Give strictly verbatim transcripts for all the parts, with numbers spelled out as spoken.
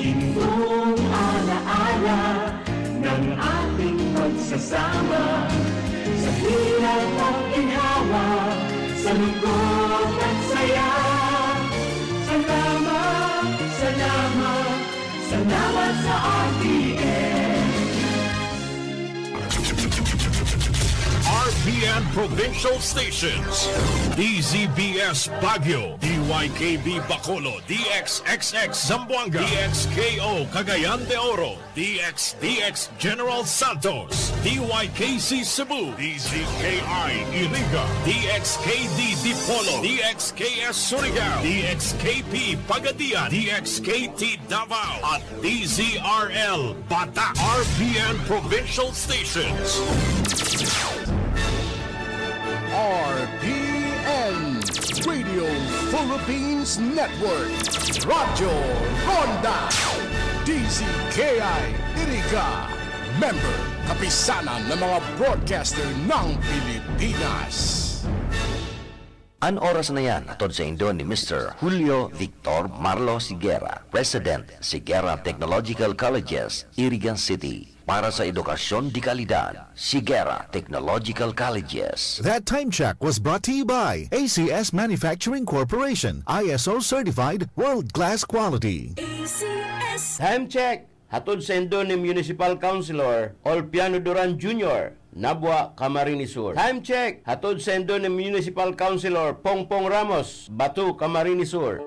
Gintong alaala ng ating pagsasama sa hirap at ginhawa, sa lungkot at saya. Salamat, salamat, salamat sa R T N. R P N Provincial Stations, D Z B S Baguio, D Y K B Bacolod, D X X X Zamboanga, D X K O Cagayan de Oro, D X D X General Santos, D Y K C Cebu, D Z K I Iriga, D X K D Dipolog, D X K S Surigao, D X K P Pagadian, D X K T Davao, at D Z R L Bata. R P N Provincial Stations. R P N, Radio Philippines Network, Radyo Ronda, D Z K I Iriga, member, Kapisanan ng mga Broadcaster ng Pilipinas. An oras na yan hatod saindo ni Mister Julio Victor Marlo Sigera, President, Sigera Technological Colleges, Iriga City, para sa edukasyon de kalidad. Sigera Technological Colleges. That time check was brought to you by A C S Manufacturing Corporation, I S O certified, world-class quality. A C S. Time check! Hatod saindo ni Municipal Councilor Olpiano Duran Junior, Nabua, Camarines Sur. Time check! Hatod saindo ni Municipal Councilor Pongpong Ramos, Bato, Camarines Sur.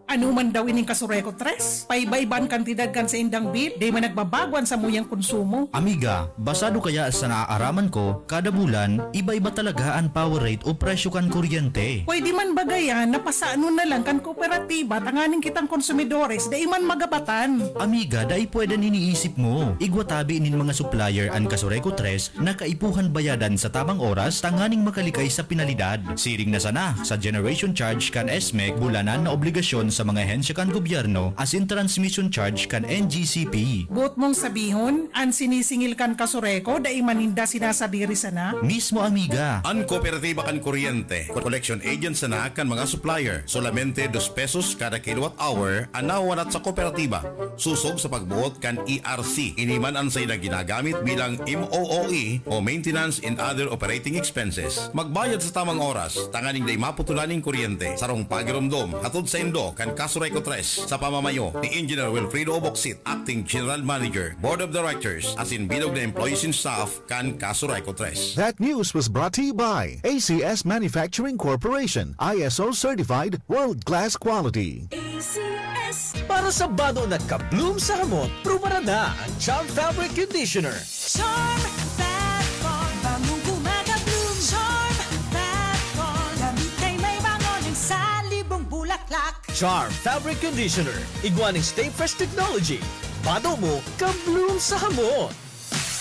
Ano man daw ining Kasureco Tres? Paiba-iba an kantidad kan saindang bill, dai man nagbabago an samuyang konsumo. Amiga, basado kaya sa naaaraman ko, kada bulan, iba-iba talaga an power rate o presyo kan kuryente. Pwede man ba gayan na pasanon na lang kan kooperatiba tanganing kitang konsumidores dai man magabatan? Amiga, dai pwede an iniisip mo. Igwa tabi nin mga supplier an Kasureco Tres na kaipuhan bayadan sa tamang oras tanganing makalikay sa penalidad. Siring na sana sa generation charge kan S M E C, bulanan na obligasyon sa mga ahensya kan gobyerno asin transmission charge kan N G C P. Boot mong sabihon, an sinisingil kan Kasureco dai man ninda sinasadiri sana? Mismo, amiga. An kooperatiba kan kuryente, collection agent sana kan mga supplier. Solamente dos pesos kada kilowatt hour an nawawanat sa kooperatiba, sosog sa pagboot kan E R C. Ini man an saindang ginagamit bilang M O O E o maintenance and other operating expenses. Magbayad sa tamang oras, tanganing dai maputulan nin kuryente. Sarong pagiromdom hatod saindo kan Kasureco Tres sa pamamayo ni Engineer Wilfredo Oboksit, Acting General Manager, Board of Directors, asin bilog na employees and staff kan Kasureco Tres. That news was brought to you by A C S Manufacturing Corporation, I S O certified, world-class quality. A C S. Para sa bano na ka-bloom sa hamot, prubaran na ang Charm Fabric Conditioner. Charm Fat Bar, bangong kumaka-bloom. Charm Fat Bar, damit ay may bango ng salibong bulaklak. Charm Fabric Conditioner, igwa nin Stay Fresh Technology. Bano mo, ka-bloom sa hamot.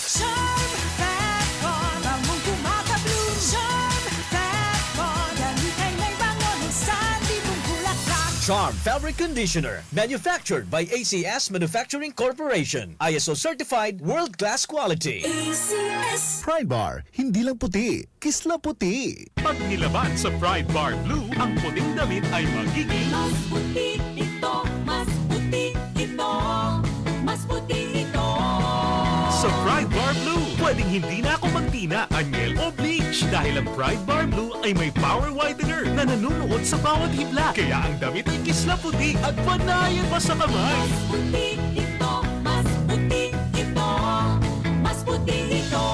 Charm Fat Bar, bangong kumaka-bloom. Charm Fat Bar, damit ay may bango ng salibong bulaklak. Charm Fabric Conditioner, manufactured by A C S Manufacturing Corporation. I S O certified, world-class quality. A C S. Pride Bar, hindi lang puti, kisla puti. Pag nilaban sa Pride Bar Blue, ang puting damit ay magiging mas puti ito, mas puti ito, mas puti ito. Sa Pride Bar Blue, pwedeng hindi na ako magtina, anyel o bleach dahil ang Pride Bar Blue ay may power whitener na nanunuot sa bawat hibla. Kaya ang damit ay kisla puti at panayan pa sa kamay. Mas puti ito, mas puti ito, mas puti ito.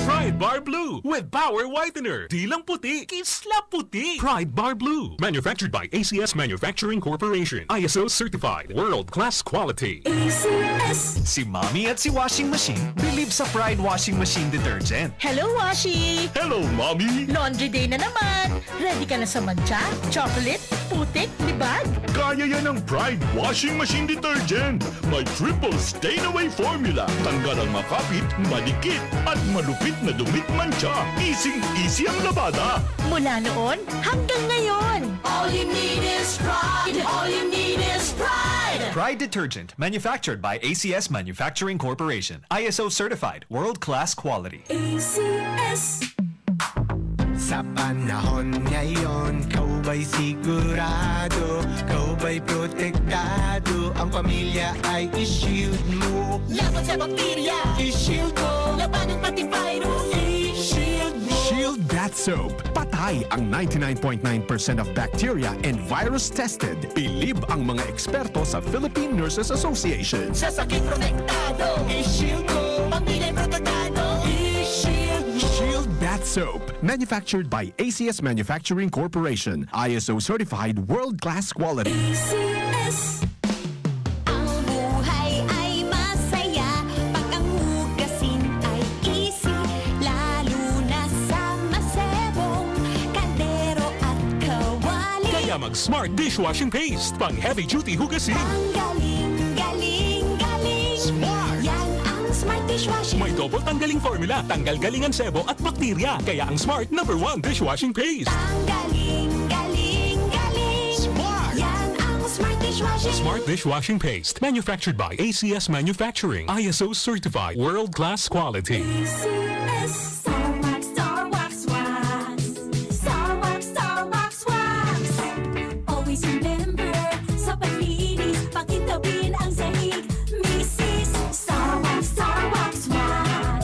Pride Bar Blue with Power Whitener. Di lang puti, kisla puti. Pride Bar Blue. Manufactured by A C S Manufacturing Corporation. I S O certified. World class quality. A C S. Si Mommy at si Washing Machine believe sa Pride Washing Machine Detergent. Hello, Washi! Hello, Mommy! Laundry day na naman! Ready ka na sa mantsa, chocolate, putik, libag? Kaya yan ng Pride Washing Machine Detergent. May triple stain away formula. Tanggal ang makapit, madikit, at malupit na dumi at mantsa. Easing-easy ang labada. Mula noon hanggang ngayon. All you need is Pride. All you need is Pride. Pride Detergent, manufactured by A C S Manufacturing Corporation. I S O certified, world-class quality. A C S. Sa panahon ngayon, ikaw ba'y sigurado? Ikaw May protektado ang pamilya ay i-shield mo. Laban sa bakterya, i-shield mo. Labanan pati virus, i-shield mo. Shield Bath Soap. Patay ang ninety-nine point nine percent of bacteria and virus tested. Bilib ang mga eksperto sa Philippine Nurses Association. Sa sakit protektado, i-shield mo. Pamilya protektado, i-shield mo. Shield Bath Soap. Manufactured by A C S Manufacturing Corporation. I S O certified world-class quality. A C S. Ang buhay ay masaya pag ang hugasin ay easy, lalo na sa masebong kaldero at kawali. Kaya mag Smart Dishwashing Paste, pang heavy duty hugasin. Ang galing, galing, galing. Smart! Yan ang Smart Dishwashing. May double tanggaling formula, tanggal galing ang sebo at bakterya. Kaya ang Smart number one dishwashing paste. Ang galing, galing, galing. Smart! Yan ang Smart Dishwashing. Smart Dishwashing Paste, manufactured by A C S Manufacturing, I S O certified, world-class quality. A C S. Star Wax, Star Wax, Wax. Star Wax, Star Wax, Wax. Always remember, sa paglinis, pakintabin ang sahig. Misis, Star Wax, Star Wax, Wax.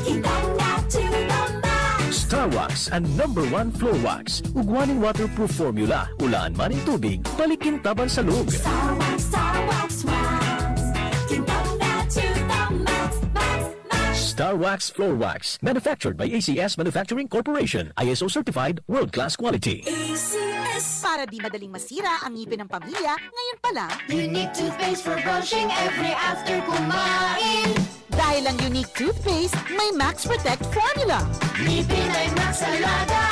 Kintab na to the max. Star Wax, ang number one floor wax. Ugwa nin waterproof formula. Ulaan man nin tubig, balik kintab an salog. Star Wax, Star Wax, Wax. Kintab na to the max, max, max. Star Wax Floor Wax. Manufactured by A C S Manufacturing Corporation. I S O certified, world-class quality. A C S. Para di madaling masira ang ngipin ng pamilya, ngayon pa lang. Unique toothpaste for brushing every after kumain. Dahil ang Unique Toothpaste, may Max Protect Formula. Ngipin ay Max Alaga,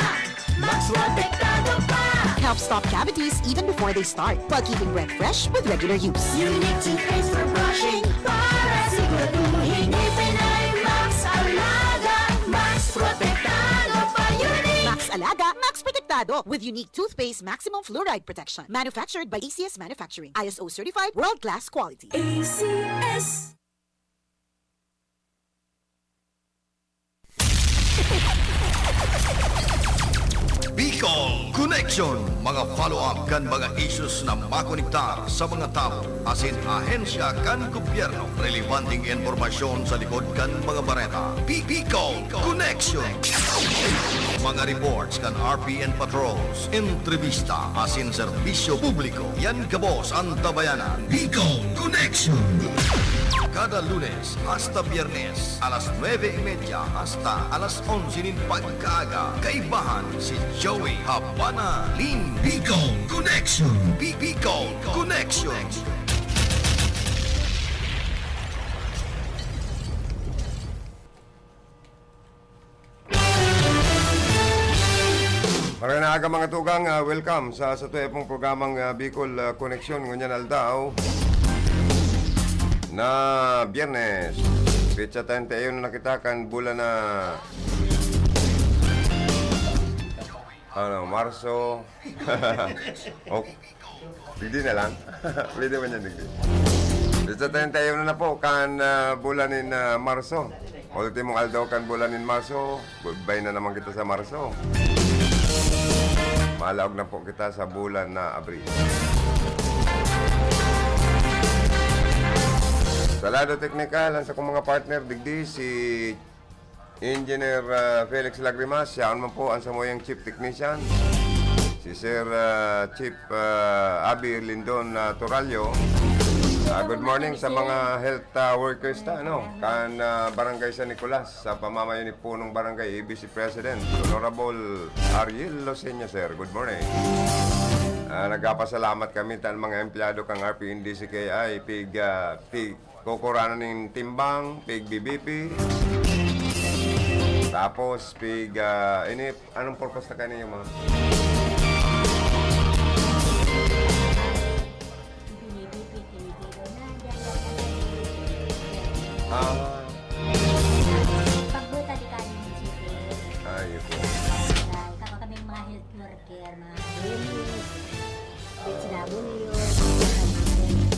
Max Protektado pa. Help stop cavities even before they start, while keeping breath fresh with regular use. Unique toothpaste for brushing para siguraduhin ngipin ay Max Alaga, Max Protektado pa. Unique. Max Alaga, Max Protektado with Unique Toothpaste Maximum Fluoride Protection. Manufactured by A C S Manufacturing. I S O certified, world-class quality. A C S. Bicol Connection, mga follow-up kan mga issues na makonektar sa mga tawo asin ahensya kan gobyerno. Relebanteng impormasyon sa likod kan mga bareta. Bi-, Bicol Connection. Mga reports kan R P N patrols, entrevista asin serbisyo publiko. Yan gabos an Tabayanan. Bicol Connection. Kada Lunes hasta Biyernes, alas nuebe y media hasta alas onse nin pagkaaga, kaibahan si Joey Habana Lim. Bicol Connection. Bi-, Bicol Connection. Maray na aga, mga tugang, ah, welcome sa, sa tuya pong programang, ah, Bicol, ah, Connection ngunyan aldaw na Biyernes. Petsa treinta y uno na kita kan bulan na, ano, Marso. Ok. Digdi na lang. Pwede man yan, digdi. Petsa treinta y uno na po kan, ah, bulan nin, ah, Marso. Ultimong aldaw kan bulan nin Marso. Goodbye na naman kita sa Marso. Malaog na po kita sa bulan na Abril. Sa lado teknikal, ang sa kong mga partner, digdi, si Engineer, ah, Felix Lagrimas, siya naman po ang samuyang chief technician. Si Sir, ah, Chief, ah, Abi Lindon, ah, Turallo. Ah, good morning sa mga health, ah, workers ta, ano, kan, ah, Barangay San Nicolas, sa pamamayo ni Punong Barangay, A B C President, Honorable Ariel Loseña, sir. Good morning. Ah, nagpapasalamat kami tan mga empleyado kan R P N D C K I, pig, ah, pig, kukuranan nin timbang, pig B B P. Tapos, pig, ah, ini, anong purpose na kaniyo, ma'am? Binibibi, tinitiro na, diyan lang talaga yung Ah. Pagbuta di kami ng chicken. Ayun po. Ay, kami, kami mga health worker, mga P M S, H W.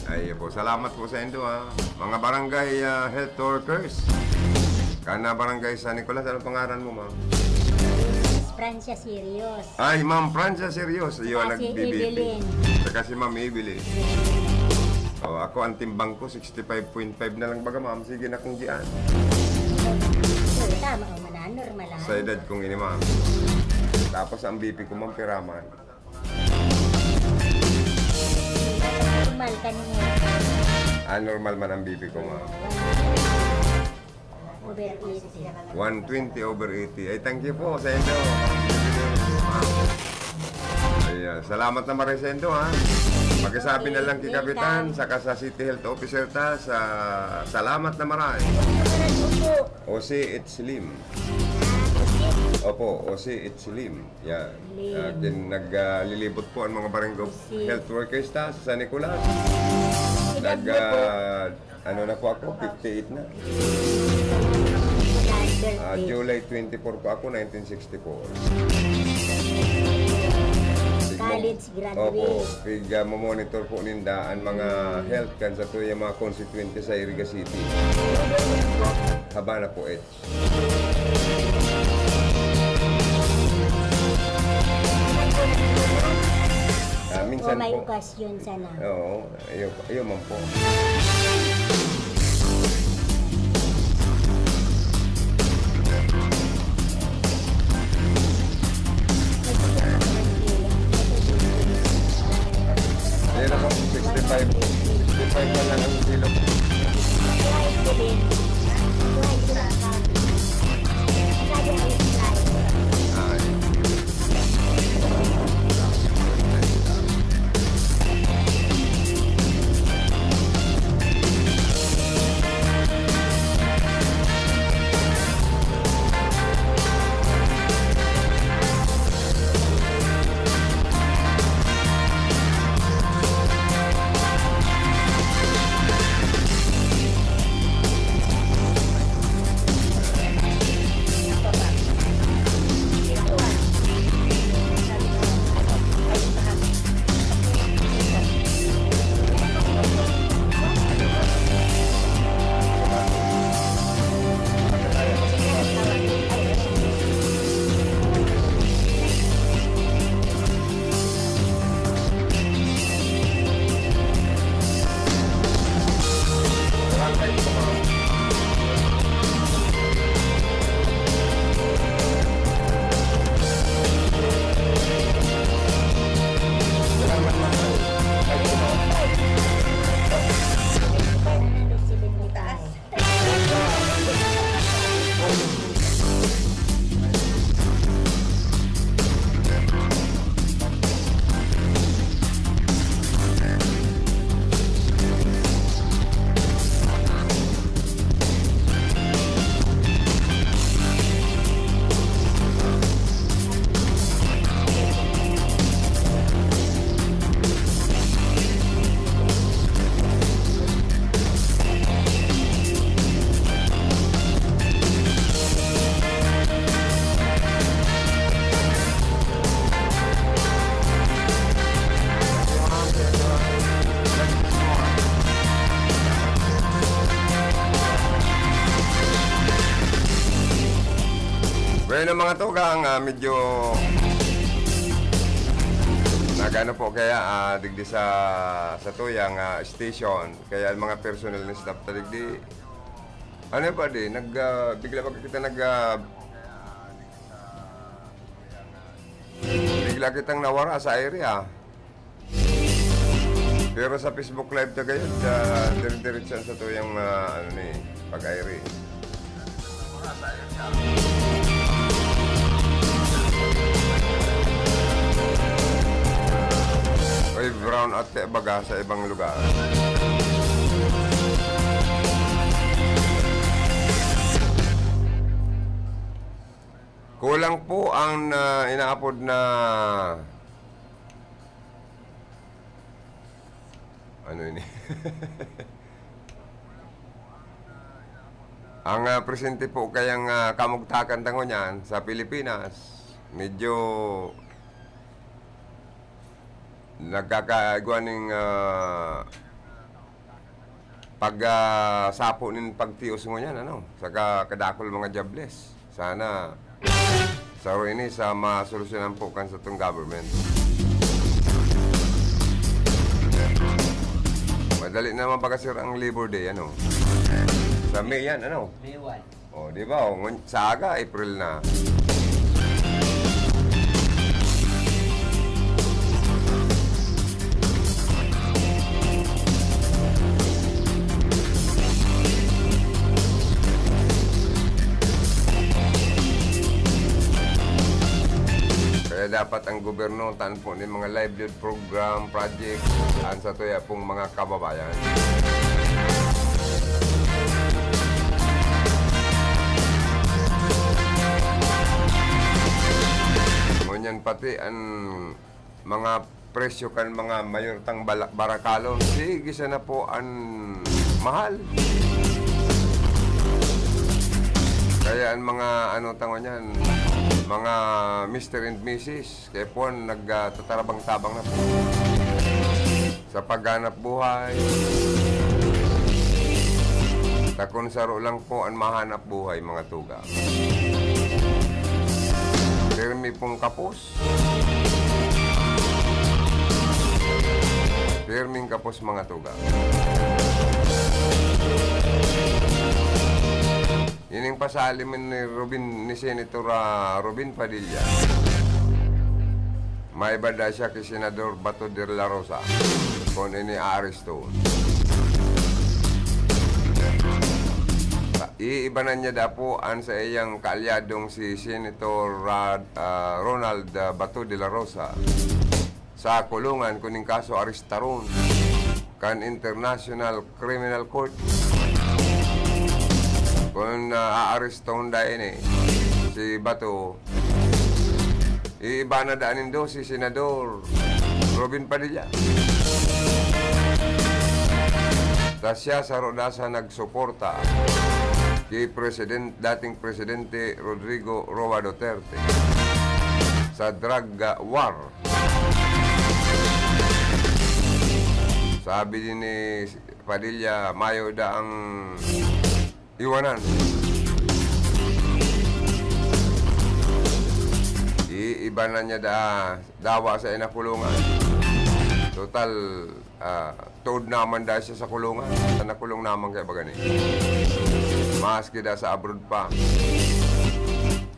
Ayun po. Salamat po sa indo, ha. Mga barangay, ah, health workers. Kana barangay San Nicolas, anong pangaran mo, ma'am? Miss Francia Sirius. Ay, Ma'am Francia Sirius. Iyo ang Saka si nagbibipi. Evelyn. Kasi, ma'am, ibili. O, ako, ang timbang ko, sixty-five point five na lang baga, ma'am. Sige na kung diyan. Tama, o, mana-, normal lang. Sa edad kong ini, ma'am. Tapos, ang B P ko, ma'am, piraman. Normal ka niya. Ah, normal man ang B P ko, ma'am. Over eighty. One twenty over eighty. Ay, thank you po, Sendo. Ayan. Salamat na maray, Sendo, ha? Magkasabi na lang kay Kapitan, saka sa City Health Officer ta, sa salamat na maray. Ano po? O C H Slim. Opo, O C H Slim. Yan. Slim. Ah, din, nag, ah, lilibot po ang mga barangay health workers ta sa San Nicolas. Edad niyo po? Nag, ah, Ano na po ako, fifty-eight na. Ah, July twenty-four po ako, nineteen sixty-four. College graduate. Opo, pig, ah, mamonitor po ninda ang mga health kan sa tuyang mga konstituyente sa Iriga City. Haba na po, eh. Ah, minsan po. Kung may okasyon sana. Oo, ayun, ayun man po. Ayun na po, sixty-five. Sixty-five na lang ang kilo. Bueno, mga tugang, ah, medyo nagano po kaya, ah, digdi sa, sa tuyang, ah, station. Kaya ang mga personnel na staff ta digdi, ano pa di, nag, ah, bigla pa kita nag, ah, bigla kitang nawara sa area. Pero sa Facebook Live ta gayod, ah, dire-diretso sa tuyang, ah, ano ni, pag-airi. Oy, brown out baga sa ibang lugar. Kulang po ang, ah, inaapod na Ano ini? Ang, ah, presente po kayang, ah, kamugtakan ta ngunyan sa Pilipinas, medyo nagkakaigwa ning, ah, pag, ah, sapo nin pagtios ngunyan, ano, saka kadakul mga diables. Sana saro ini sa masolusyonan po kan satong government. Na mabaga, sir, ang Labor Day, ano? Sa May yan, ano? May one. O, di ba? O, ngun-, sa aga, April na. Kaya dapat ang gobyerno, tan po ni mga livelihood program, project, an satuya pong mga kababayan. Ngunyan pati an mga presyo kan mga mayor tang bala-, barakalon, sige sana po an mahal. Kaya an mga ano tango niyan, mga Mister and Missus, kaya po nag, ah, tatarabang-tabang na po sa paghanap buhay. Ta kun saro lang po an mahanap buhay, mga tugang. Pirmi pong kapos. Pirming kapos, mga tugang. Ining pasalim ni Robin, ni Senator, ah, Robin Padilla. Maiba da siya ki Senador Bato de la Rosa kun ini aaresto. Iibanan niya da po an saiyang kaalyadong si Senator Rad-, ah, Ronald, ah, Bato de la Rosa sa kulungan kun ning kaso arestaron kan International Criminal Court. Kun, ah, aarestahon da ini si Bato, iiba na daan nindo si Senador Robin Padilla. Ta siya saro da sa nagsuporta ki President, dating Presidente Rodrigo Roa Duterte sa drug, ah, war. Sabi din ni Padilla, mayo da ang iwanan. Iiba na niya da, dawa sa inakulungan. Total, ah, tuod naman da siya sa kulungan. Sa nakulong naman kaya baga ni. Maski da sa abroad pa.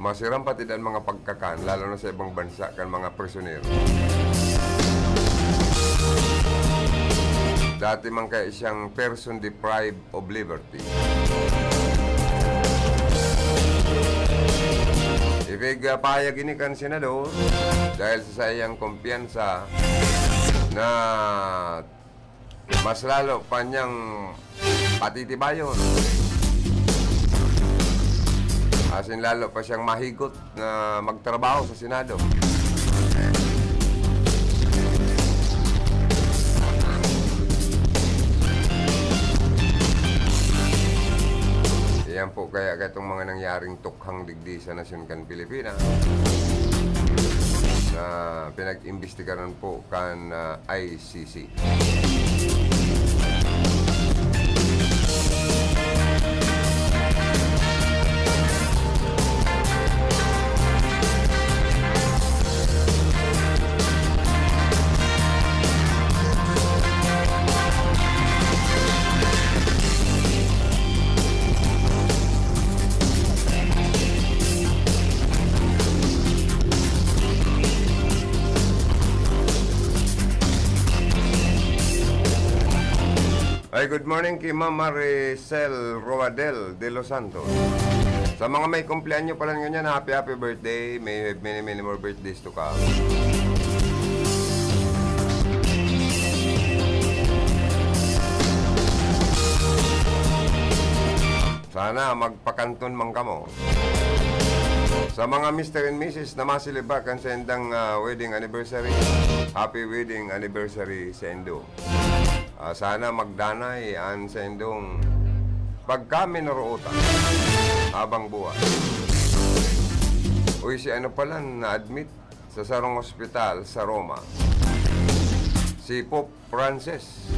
Masiram pati dan mga pagkakan, lalo na sa ibang bansa, kan mga prisionero. Dati man kaya siyang person deprived of liberty. Ipigpahayag ini kan Senador dahil sa saiyang kumpiyansa na mas lalo pa niyang patitibayon. Asin lalo pa siyang mahigot na magtrabaho sa Senado. Iyan po kaya, kaya itong mga nangyaring tukhang digdi sa nasyon kan Pilipinas na pinag-imbestigaran po kan, ah, I C C. Ay, good morning kay Ma'am Maricel Roadel de los Santos. Sa mga may kumpleanyo pala ngunyan, happy, happy birthday. May you have many, many more birthdays to come. Sana magpakanton man kamo. Sa mga Mister and Missus na maselebrar kan saindang, ah, wedding anniversary, happy wedding anniversary saindo. Ah, sana magdanay an saindong pagkaminarootan habang buhay. Uy, si ano pala na-admit sa sarong ospital sa Roma, si Pope Francis,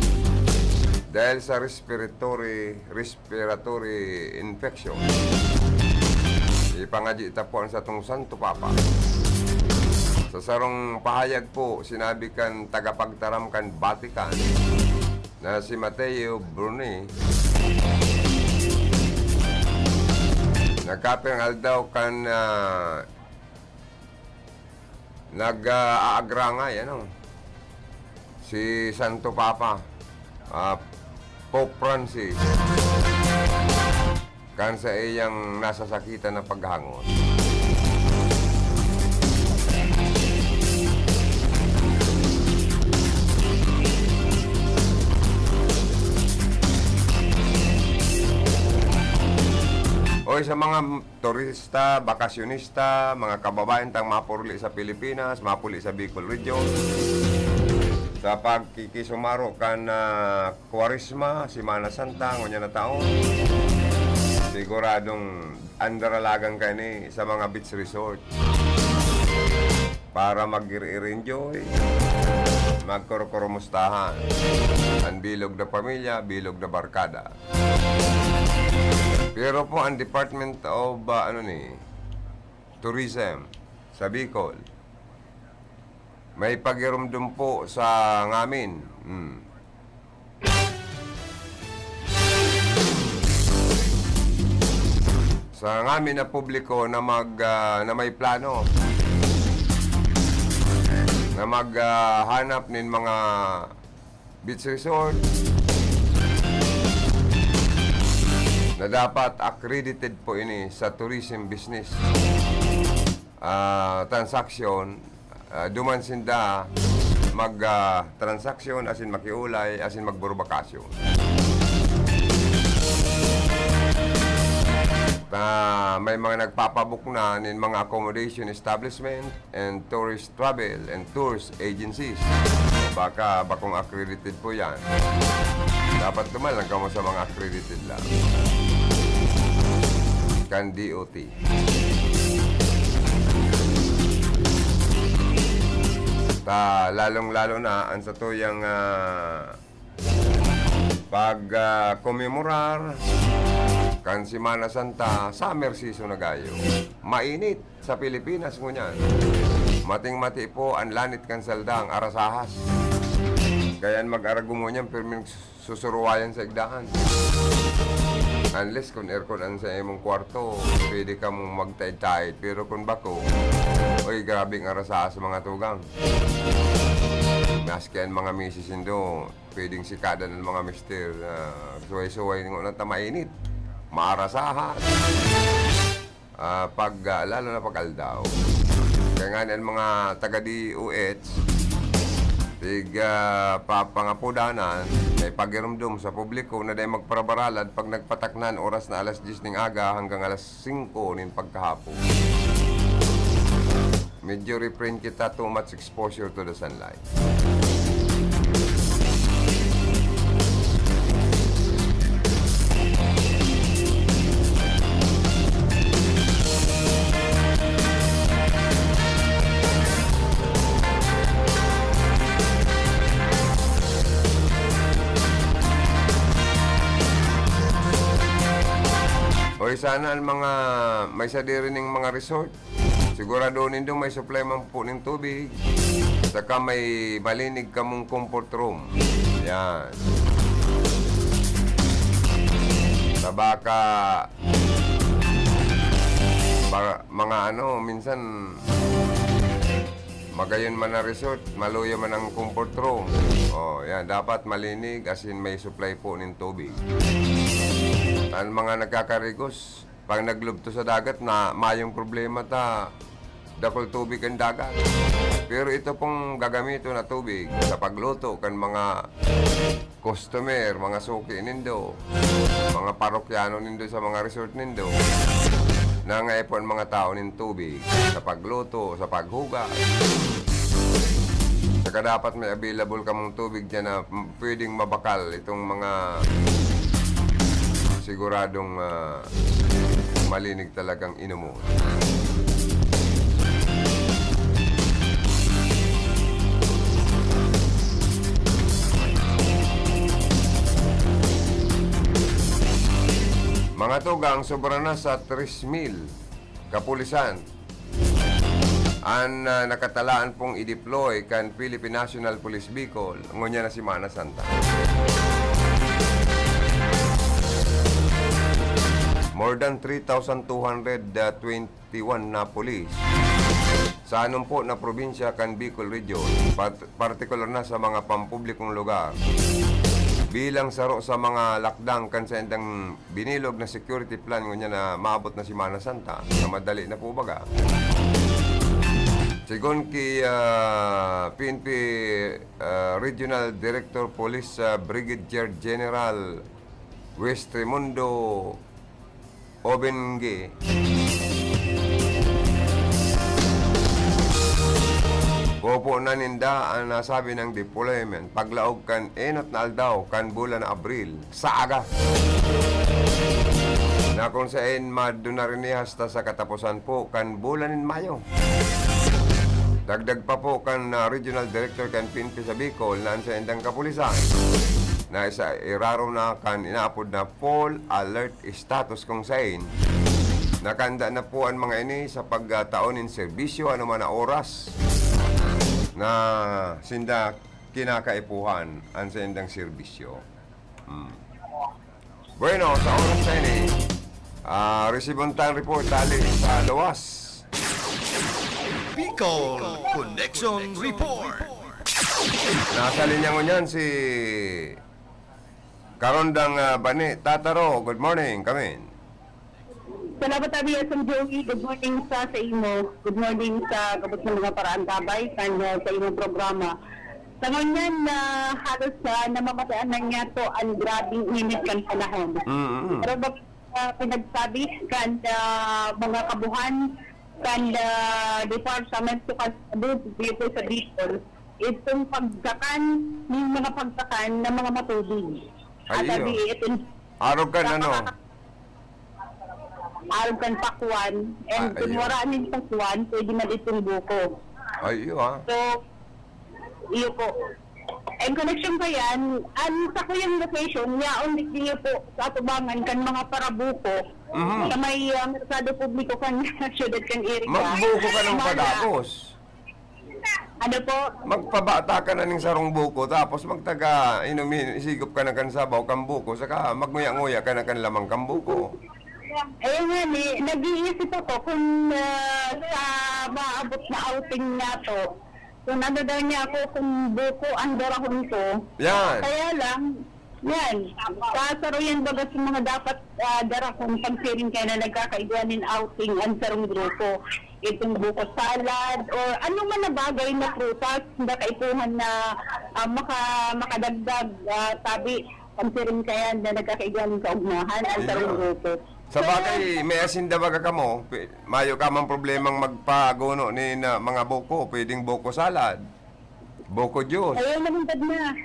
dahil sa respiratory, respiratory infection. Ipangadyi ta po an satong Santo Papa. Sa sarong pahayag po, sinabi kan tagapagtaram kan Vatican, na si Mateo Bruni, nagkapirang aldaw kan, ah, nag, ah, aagrangay, ano, si Santo Papa, ah, Pope Francis, kan sa iyang nasasakitan na paghangot. Oy, sa mga turista, bakasyonista, mga kababayan tang mapurli sa Pilipinas, mapuli sa Bicol Region, sa pagkikisumaro kan, ah, Kwaresma, Semana Santa, ngunyan na taon, siguradong andaralagan kaini sa mga beach resort para mag-ir-ir-enjoy, magkurukumustahan. Ang bilog na pamilya, bilog na barkada. Pero po, ang Department of, ah, ano ni, Tourism sa Bicol, may pagirumdom po sa ngamin. Hmm. Sa ngamin na publiko na mag, ah, na may plano na mag, ah, hanap nin mga beach resort na dapat accredited po ini sa tourism business, ah, transaction, ah, duman sinda mag, ah, transaksyon asin makiulay asin magburbakasyon. Ta may mga nagpapabukna nin mga accommodation establishment and tourist travel and tours agencies. Baka bakong accredited po yan. Dapat duman lang kamo sa mga accredited lang. Kan D O T. Ta, lalong-lalo na ang satuyang, ah, pag, ah, komemorar kan Semana Santa, summer season na gayo. Mainit sa Pilipinas ngunyan. Mating-mati po ang lanit kan saldang, arasahas. Kaya an mag-aragom ngunyan, pirming susuruwayan sa igdaan. Unless kung aircon ang sa imong kwarto, pwede ka mong magtaid-taid. Pero kung bako, oy, grabe ang arasahas sa mga tugang. Maski ang mga misis nindo, pwedeng sikadan ang mga mister, ah, suway-suway nga na ta mainit. Maarasahan. Ah, pag, ah, lalo na pag aldaw. Kaya nga ang mga taga D O H, tig, ah, papangapudanan, may pagirumdom sa publiko na dai magparabaralad pag nagpataknan oras na alas diyes ning aga hanggang alas singko nin pagkahapon. Medyo refrain kita, too much exposure to the sunlight. Oy, sana ang mga may sadiri ning mga resort, sigurado nindo may supply man po ning tubig, saka may malinig kamong comfort room. Yan. Sa baka, ba-, mga ano, minsan, magayon man ang resort, maluya man ang comfort room. Oh, yan. Dapat malinig, as in may supply po nin tubig. Ang mga nagkakarigos, pag naglubto sa dagat na mayong problema ta, dakul tubig ang dagat. Pero ito pong gagamiton na tubig sa pagluto kan mga customer, mga suki nindo, mga parokyano nindo sa mga resort nindo, nangaipo ang mga tao nin tubig sa pagluto, sa paghugas. Saka dapat may available kamong tubig dyan na, mm, pwedeng mabakal itong mga siguradong, ah, malinig talagang inomon. Mga tugang, sobra na sa tres mil kapulisan an, ah, nakatalaan pong i-deploy kan Philippine National Police Bicol ngunyan na Semana Santa. More than three thousand two hundred twenty-one na pulis sa anumpo na probinsya kan Bicol Region, pat-, partikular na sa mga pampublikong lugar, bilang saro sa mga lakdang kan saindang binilog na security plan ngunyan na maabot na Semana Santa, na madali na po baga. Sigon ki, ah, P N P, ah, Regional Director Police, ah, Brigadier General West Raimundo Obengge, popo na ninda an nasabi nang deployment paglaog kan enot na aldaw kan bulan na Abril sa aga, na kung saen madto na rin hasta sa kataposan po kan bulan nin Mayo. Dagdag pa po kan, ah, Regional Director kan P N P sa Bicol na an saindang kapulisan na isa, irarom na kan inaapod na full alert status, kung saen nakahanda na po an mga ini sa pagtao nin serbisyo anoman na oras na sinda kinakaipuhan an saindang serbisyo. Hmm. Bueno, sa oras na ini, ah, resibon tang report hali sa luwas. Bicol Connection Report. Nasa linya ngunyan si Karondang, ah, Bani Tataro. Good morning, kamin. Salamat, Abi, Asong Joey. Good morning sa, sa imo. Good morning sa gabos ng mga paraantabay kan, ah, sa imong programa. Sa ngunyan na halos, ah, namamataan na niya to ang grabing init kan panahon. Mm, mm. Pero bak-, ah, pinagsabi kan, ah, mga kabuhan kan, ah, departamento kan dito sa Bicol, itong pagkakan, yung mga pagkakan na mga matubig. Ay, At iyo. Abi, itong Arog kan ano? napaka- Arog kan pakwan. And Ah, kung iyo. wala ning pakwan, pwede na ditong buko. Ay, iyo, ah. So, iyo po. And connection pa yan, ang sa kuyang location, yaon digdi po sa atubangan kan mga parabuko, Mhm. sa may, ah, merkado publiko kan siyudad kan Iriga. Magbuko ka ng Mga padapos. Ano po? Magpabata ka na ning sarong buko, tapos magtaga, inumin, isigop ka na kan sabaw kan buko, saka magnguya-nguya ka na kan lamang kan buko. Ayun nga ni, nag-iisip ako kung, ah, sa maabot na outing nga to, kung ano daw niya ako, kung buko ang darahon ko. Yan. Kaya lang, yan, sa saro yan baga sa mga dapat, ah, darahon, pagsiring kaya na nagkakaigwa nin outing ang sarong grupo. Itong buko salad or ano man na bagay na prutas na kaipuhan na, ah, maka-, makadagdag, ah, sabi, pagsiring kaya na nagkakaigwa nin kaugmahan ang Iyo. sarong grupo. Sa Kaya bagay, may asin da baga kamo, pi-, mayo ka mang problemang magpaguno nin, ah, mga buko, pwedeng buko salad. Buko juice. Ayun, malungkad na.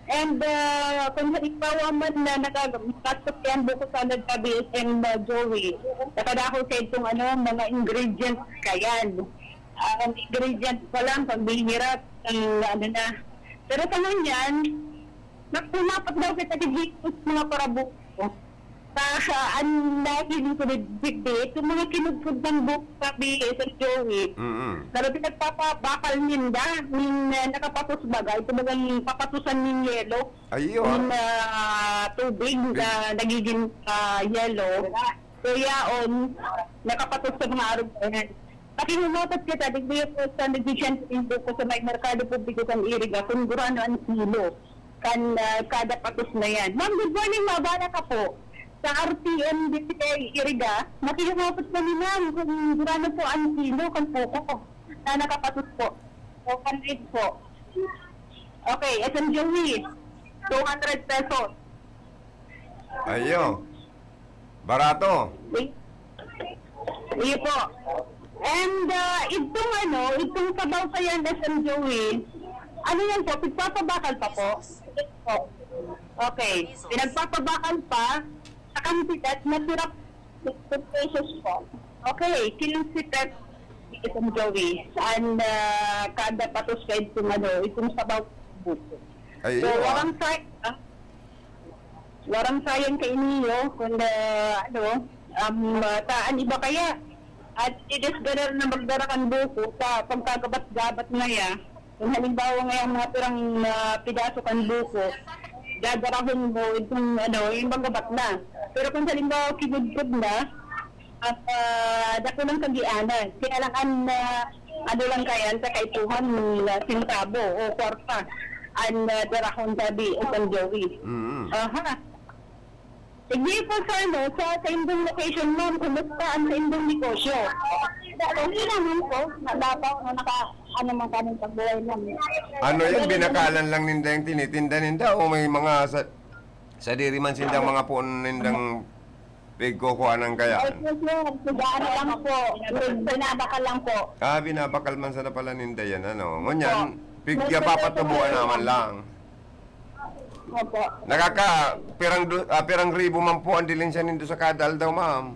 And, ah, kung halimbawa man na nakag-, nakasakyan buko salad sa B S M, ah, Joey, nakadako sa itong, ano, mga ingredients kayan. Ang ingredients pa lang, pagbihirap, ang ano na. Pero sa ngunyan, nagpumapat daw kita digdi sa mga parabuko. Sa, sa, ang nahiling ko ni Digdi, itong mga kinugkod ng buhok sa B S at Joey, Mm-mm. na pinagpapabakal ninda, nin, eh, nakapatos baga, ito bagang papatusan nin yelo, Ay, iyo, nin, ah. ah, tubig Bi- na nagiging, ah, yelo. So, yaon, nakapatos sa mga arog na yan. Pakihumapat kita, digdi po sa nagsisyento yung buko sa may merkado publiko kan Iriga, kung gurano ang kilo. Kan, ah, kada patos na yan. Ma'am, good morning, mabala ka po. Sa R T M D P I Iriga, makihumapot kami, ma'am, kung gurano po ang kilo kan puko na nakapatos po. O kan rate po. Okay, S M Joey, two hundred pesos. Ayo. Barato. Iyo po. And, ah, itong ano, itong sabaw pa yan, S M Joey, ano yan po, pigpapabakal pa po? Okay, pinagpapabakal pa sa kantidad na sirap two pesos po. Okay, kinonsider ni S M Joey. And, ah, kada patos ka itong ano, itong sabaw buko. Ay, So, iyo, ah. walang sa-, ah, Warang sayang kaini, oh, kun, ah, ano, um, ah, ta an iba kaya, At i-disganar na magdara kan buko sa pagkagabat-gabat na ya. Kung halimbawa ngayang mga pirang, ah, pidaso kan buko, dadarahon mo itong ano, yung magabat na. Pero kung halimbawa kinudkod na, at, ah, dako lang kagianan. Kaya lang ang, ah, ano lang kaya, sa kaipuhan, ah, sentabo o kwarta ang, ah, darahon sabi o kan Joey. Mm. Aha. Sige po, sir, no? Sa, sa indong location, ma'am, kumusta ang sa indong negosyo? Okay naman po. Mababaw, no? Naka, ano man kami pagbuhay namin. Ano yan? Binakalan lang ninda yung tinitinda ninda o may mga sa, sadiri man sindang mga puon nindang pigkukuhanan kaya? Ay, po, sir. Nag-aano lang po. Binabakal lang po. Ah, binabakal man sana pala ninda yan, ano? Ngunyan, pigya papatubuan naman lang. Opo. Nakaka, pirang du-, ah, pirang ribo man po ang dilinsya nindo sa kada aldaw, ma'am?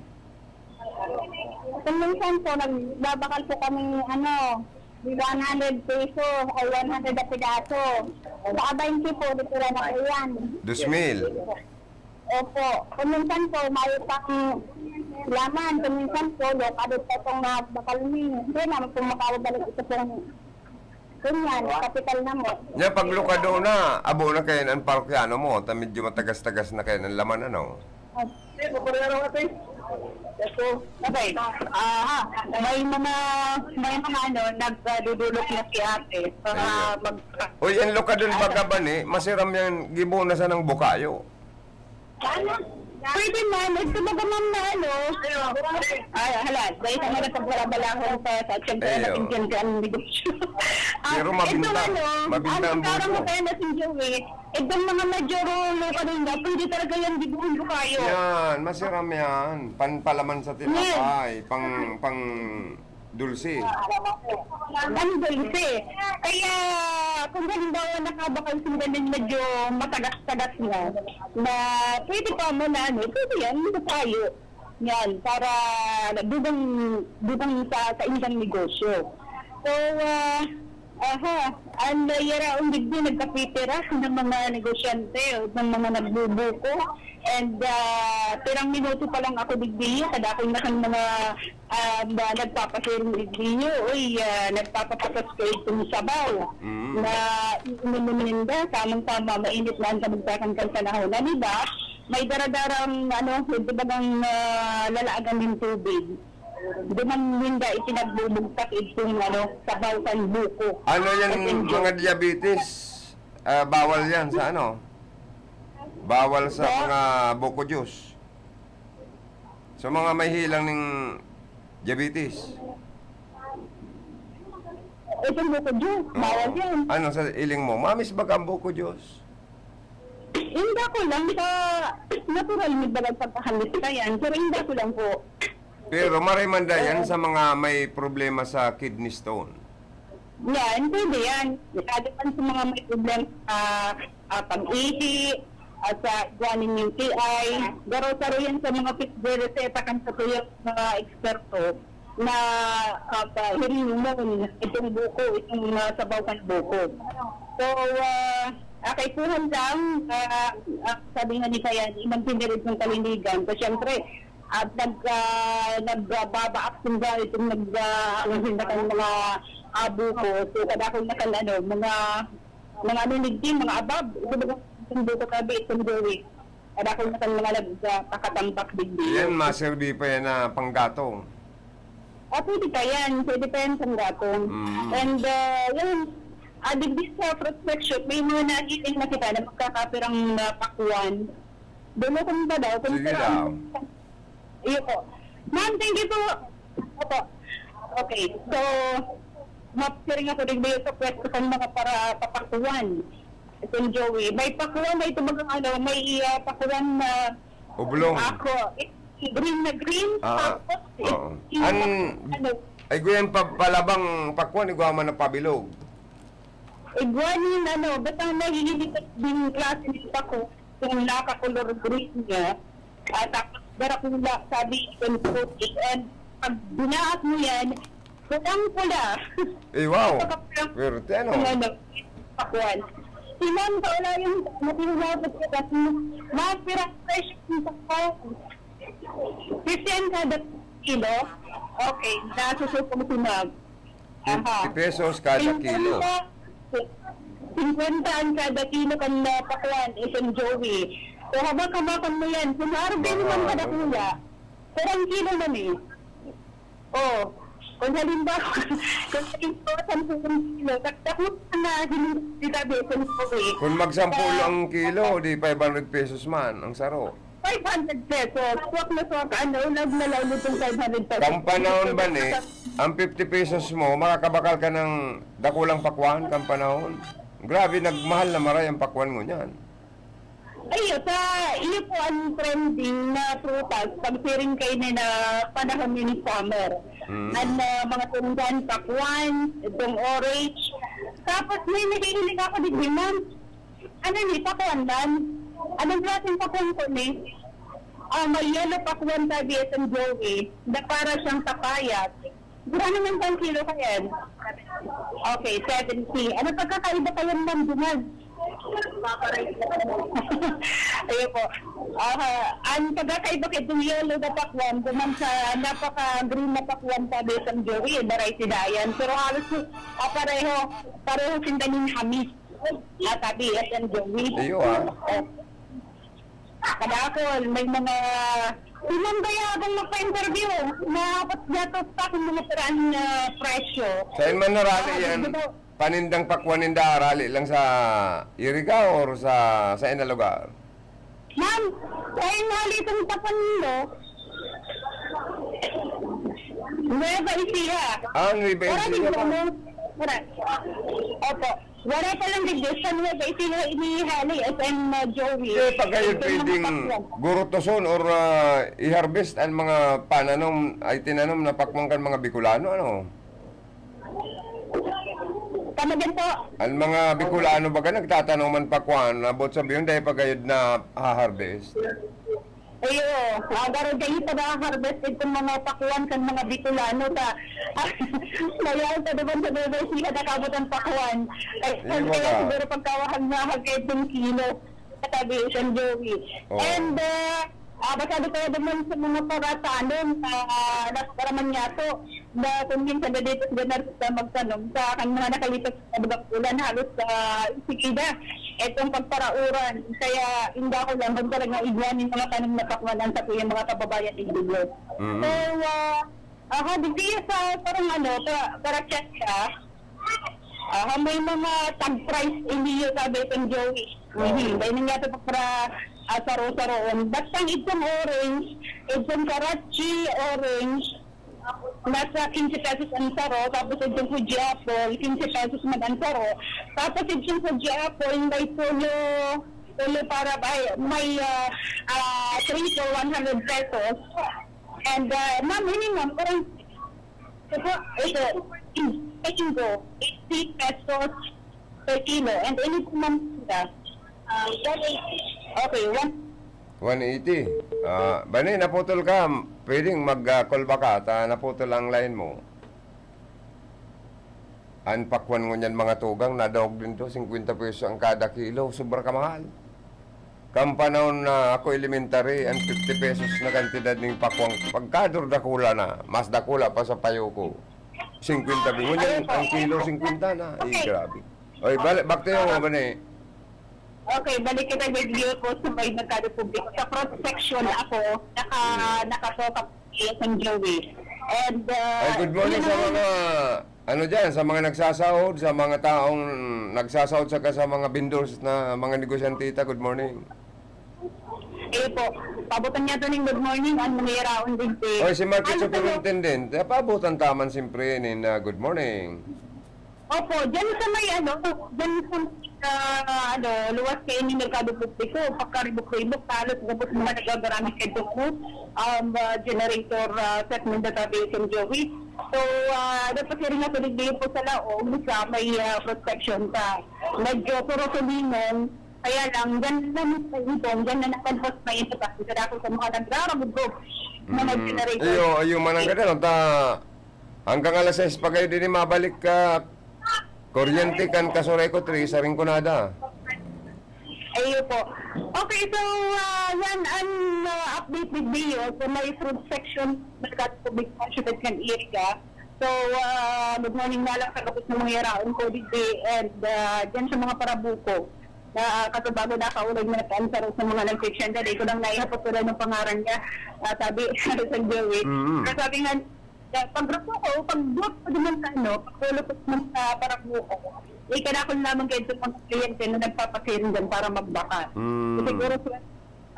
Kung minsan po, nagbabakal po kami, ano, one hundred peso o one hundred na pidaso. Sa twenty po, di po na po yan. Dos mil. Opo. Kung minsan po, may pang laman. Kung minsan po, lokado po itong nabakal mi. Hindi naman po makababalik ito pong Ganyan, kapital na mo. Nya, pag lukado na, abo na kayo ang parokyano mo, ta medyo matagas-tagas na kayo ng laman, ano? Okay. Aha. May mga, may mga ano, nagdudulok na si ate. Para Ayun. mag- Uy, ang lukadon baga ba ni, masiram yan, gibo na sa nang bukayo. Pwede, ma'am. Ito baga, ma'am, na ano. Ay, hala, dahil sa mga pagbalabalahan pa, sa siyempre, Iyo. natinggan ka ang negosyo. Ah, Pero ito, mabinta-, ano, mabinta ang ang karang buko. Kaya na si Joey, itong mga medyo rulo ka rin na, pwede talaga yan, di buong kayo. Yan, masiram yan. Panpalaman sa tinapay, Yes. pang, pang dulce. Ang dulce. Kaya, kung halimbawa nakabakal sila ng medyo matagas-tagas na, na pwede pa mo na ano, pwede yan, hindi tayo. Yan, para dugang, dugang sa, sa indang negosyo. So, ah, aha, ang yaraong digdi nagkapitira ng mga negosyante o ng mga nagbubuko. And, ah, pirang minuto pa lang ako digdi, kadakol na kan mga ah, ba, nagpapasiring digdi, uy, ah, nagpapapasas ko itong sabaw Mm. na iinom ninda. Tamang-tama, mainit na ang kamugtakan kan panahon. Ano ba? May daradarang, ano, ito bagang, ah, lalaagan ng tubig. Duman ninda ipinagbubugtak itong, ano, sabaw kan buko. Ano yan, At enjoy. Mga diabetes? Ah, bawal yan sa ano? Bawal sa Ba? mga buko juice. Sa mga may hilang ning diabetes. Itong buko juice, Oo. bawal yan. Ano sa iling mo? Mamis ba ka ang buko juice? Inda ko lang sa natural, may balag pagkahalis ka yan. Pero inda ko lang po. Pero maray man da yan Oo. sa mga may problema sa kidney stone. Yan, pwede yan. Lalo pa sa mga may problema sa, ah, pag-ihi, at sa igwanin yung U T I. Garo-garo yan sa mga pinagre-reseta kan sa tuyang mga eksperto na, ah, pa-, hirinumon itong buko, itong, ah, sabaw kan buko. So, ah, ah, kaipuhan lang, ah, ah, sabi nga ni Kayan, imang tinirid ng kalinigan. So, syempre, at nag-, ah, nagbabaak sila itong nag-, ah, ang hinda kan mga, ah, buko. So, kadakol na kan, ano, mga, mga ano, nigdi, mga abab. Ito ba itong buko tabi, itong duri? Kadakol na kan mga nag-, ah, pakatambak digdi. Yan, maserbi pa yan na panggatong. Ah, pwede pa yan. Pwede pa yan panggatong. Mm. And, ah, yan, ah, digdi sa Fruit Section, may mga nahiling na kita na magkakapirang, ah, pakuan. Dulo kung ba daw, kung Sige sila daw. ang Iyo po. Ma'am, thank you po. Opo. Okay. So, mapiring ako din dito sa pwesto kong mga para papakuan. Itong Joey. May pakuan na ito, mga ano, may, ah, pakuan na Oblong. ako. Green na green, Ah, tapos, oo. yung An-, ano, ay, guyan pa, palabang pakuan, igwa man na pabilog. Igwa nin ano, basta mahihilig din klase ng pako, yung naka-color green niya. At tapos, darakula, sabi, and puti. And pag binaak mo yan, pulang-pula. Eh, wow. Napakapulang Swerte, ano? ng ano, pakuan. Si Ma'am, sa wala yung matihulapot ko kasi, Ma'am, pirang fresh yung pakuan. Fifty ang kada kilo? Okay, nasusuko mo si Ma'am. Aha. Fifty pesos kada kilo. Singkwenta, singkwenta ang kada kilo kan, ah, pakwan, isang Joey. So, habak-habakan mo yan. Kung maarog din naman kada kuya, parang kilo man eh. Oh, kung halimbawa, kung halimbawa, sampung kilo, taktak mo na, hindi tabi, isang Joey. Kung magsampu lang ang kilo, di five hundred pesos man ang saro. Five hundred pesos. Swak na swak. Ano, ulag na lang itong five hundred pesos. Kan panahon ba ni, ang fifty pesos mo, makakabakal ka ng dakulang pakwan, kan panahon? Grabe, nagmahal na maray ang pakwan ngunyan. Ayun, sa iyo po ang trending na prutas, pagsiring kayo na, na panahon ni summer. Mm. Ang, ah, mga tunggan, pakwan, itong orange. Tapos may nahihiling ako, di ba, ma'am? Ano ni, pakwan man? Anong klaseng pakwan ko ni? Ah, may yellow pakwan tabi at ang Joey, na para siyang papaya. Gurano man bang kilo kayan? Okay, seventy. Ano pagkakaiba kayan, ma'am, duman? Ayun po. Ah, ang pagkakaiba kay itong yellow na pakwan, duman sa napaka-green na pakwan tabi at ang Joey, variety na yan. Pero halos, ah, pareho, pareho sinda nin hamis. Ah, tabi, S M Joey. Iyo, ah. Oh. Kadakol, may mga, ilang bayabong magpa-interview, na apat gatos pa kung mga paraan na presyo. Saan man narali Ah, yan? Dito. Panindang pakwan ninda, rali lang sa Iriga or sa, sa ina lugar? Ma'am, ay, nalitong tapan mo. Nueva Ecija. Ah, Nueva Wala Ecija din pa. Ano? Wala. Opo. Wala pa lang digdi sa Nueva Ecija inihali, S M, uh, Joey. Di pa kayo Ito yung mga pwedeng pakwan. Gurutuson or, ah, i-harvest ang mga pananom, ay tinanom na pakwan kan mga Bicolano, ano? Tama din po. Ang mga Bicolano baga nagtatanom man pakwan, abot sabihin, dahil pa gayud na ha-harvest. Ayo, ah, garo dyan yung pag-harvest itong mga pakwan kan mga Bicolano ta. Mayroon pa naman sa Nueva Ecija nakabot ang pakwan. Ay, Iyo kaya ba? Siguro pagkawahag na hagay itong kilo. Katabi, isang Joey. Oo. And, ah, ah, basta di kaya naman sa mga paratanon, ah, napakaraman niya to. Na kung minsan na dito sila narito magtanom sa kan mga nakalipas na mga bulan, halos, ah, isigida itong pagparauran. Kaya inda ko lang, kung talagang igwa nin mga tanom na pakwanan sa kuyang mga kababayan, igdugod. Mm. So, ah, ah, ha, di siya sa parang ano, sa, para check siya. Ah, ha, may mga tag price, hindi yung sabi itong Joey. Oo. Mhm. Dahil nga ito para, ah, saro-saroon. Basta itong orange, itong Karachi orange, nasa quince pesos ang saro, tapos itong Fuji apple, quince pesos man ang saro. Tapos itong Fuji apple, may tulo, tulo para ba, may, ah, ah, three for one hundred pesos. And, ah, ma'am, ini ma'am, parang, ito, ito, mango, eighty pesos per kilo. And ini po, ma'am, sila. Ah, one eighty. Okay, one One eighty. Ah, bani, naputol ka. Pwedeng mag, ah, call back ka ta naputol ang line mo. An pakwan ngunyan, mga tugang, nadangog din to, singkwenta pesos ang kada kilo. Sobra kamahal. Kan panahon na ako elementary, an fifty pesos na kantidad ning pakwang, pagkador dakula na, mas dakula pa sa payo ko. Singkwenta bi-, ngunyan, ang kilo, singkwenta na. Eh, Okay. grabe. Oy, balik, back to you, Ah. bani. Okay, balik kita, J J po, sa may merkado publiko. Sa cross section ako, naka-, Hmm. nakatoka po si San Joey. And, uh, Ay, good morning yun sa naman. mga, ano dyan, sa mga nagsasahod, sa mga taong nagsasahod, saka sa mga vendors na mga negosyantita. Good morning. Eh po, pabutan niya to ning good morning, ang mangyaraon din si Oy, si Market Ano to? Superintendent, eh, pabutan taman siyempre nin, ah, good morning. Opo, dyan sa may ano, dyan sa may, ah, ano, luwas kayo ni Merkado Publiko, pagkaribok-ribok, halos gabos mga nagagamit kayo po, um, ah, generator, ah, set ng database ng Joey. So, ah, dapat siya rin nasa digdi po sa laog, sa may, ah, protection ka. Medyo puro tulingan, kaya lang, dyan naman sa ibong, dyan na naman po sa may ito pa, sa dako sa mga nagrarabog-rog, mga Mm. generator. Iyo, iyo, manang ka dyan, ta, Hanggang alas sais pa kayo din, eh, mabalik ka. Kuryente kan Casureco three sa Rinconada. Ayun po. Okay, so, ah, yan ang, ah, update with Dio sa may fruit section ng Merkado Publiko ng Siyudad ng Iriga. So, ah, good morning na lang sa gabos ng mga yaraon ko digdi and, ah, dyan sa mga parabuko na, ah, katubago na kaulog na nagkaansa sa mga nagtitinda. Dahil ko lang naihapot ko lang ng pangaran niya, ah, sabi sa Joey. Mm. Pero sabi nga, ah, pag grupo ko, pag grupo ko naman sa ano, pag grupo ko naman sa parabuko, eh, kailangan ko lamang kayo sa mga kliyente na nagpapasiring dyan para magbaka. Mm. Kasi siguro sila,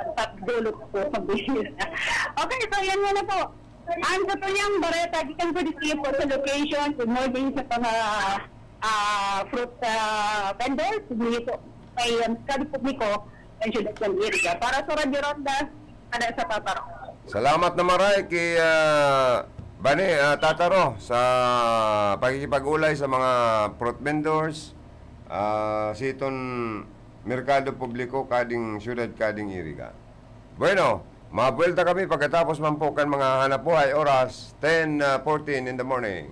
ang top dulo ko po, sabi nila. Okay, so yan muna po. Ang sa tuyang bareta, gikan ko dito po sa location. Good morning sa mga, ah, fruit, ah, vendors. Dito po kay, um, Merkado Publiko ng Siyudad ng Iriga. Para sa Radyo Ronda, para sa Tataro. Salamat na maray kay, ah, Bani, ah, Tataro sa pakikipag-ulay sa mga fruit vendors, ah, siton Merkado Publiko kading siyudad kading Iriga. Bueno, mabuelta kami pagkatapos man po kan mga hanap buhay, oras ten, ah, fourteen in the morning.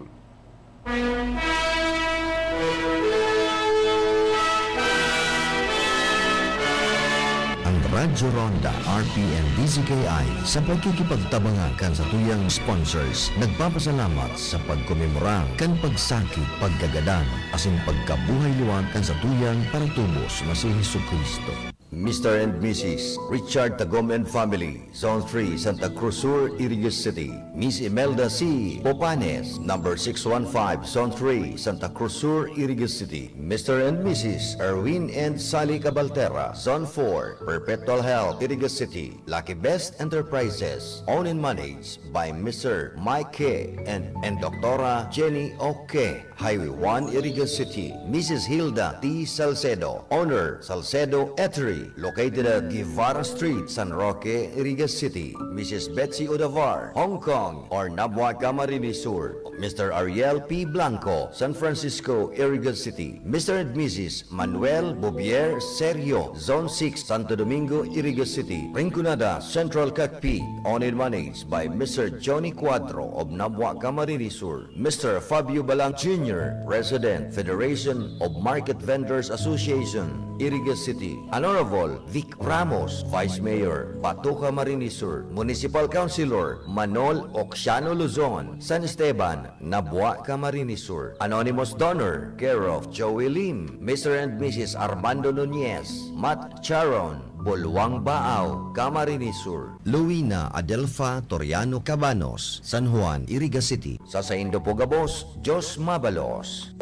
Ang Radyo Ronda, R P N D Z K I, sa pagkikipagtabangan kan satuyang sponsors, nagpapasalamat sa pagkomemora kan pagsakit, pagkagadan, asin pagkabuhay liwat kan satuyang paratubos na si Jesu-Cristo. Mister and Missus Richard Tagom and family, Zone three, Santa Cruz Sur, Iriga City. Miss Imelda C. Popanes, number six one five, Zone three, Santa Cruz Sur, Iriga City. Mister and Missus Erwin and Sally Cabaltera, Zone four, Perpetual Health, Iriga City. Lucky Best Enterprises, owned and managed by Mister Mike K. and, and Doctora Jenny O K. Highway one, Iriga City, Missus Hilda T. Salcedo, owner, Salcedo Eatery, located at Guevara Street, San Roque, Iriga City, Missus Betsy Odavar, Hong Kong, or Nabua, Camarines Sur, Mister Ariel P. Blanco, San Francisco, Iriga City, Mister and Missus Manuel Bobier Serio, Zone six, Santo Domingo, Iriga City, Rinconada, Central Cagpi, owned and managed by Mister Johnny Cuadro of Nabua, Camarines Sur. Mister Fabio Balang Junior, President, Federation of Market Vendors Association, Iriga City. Honorable Vic Ramos, Vice Mayor, Bato, Camarines Sur. Municipal Councilor Manol Oxiano Luzon, San Esteban, Nabua, Camarines Sur. Anonymous donor, care of Joey Lim, Mister and Missus Armando Nunez, Matt Charon, Buluang Baaw, Camarines Sur. Luina Adelfa Toriano Cabanos, San Juan, Iriga City. Sa saindo po gabos, Diyos mabalos.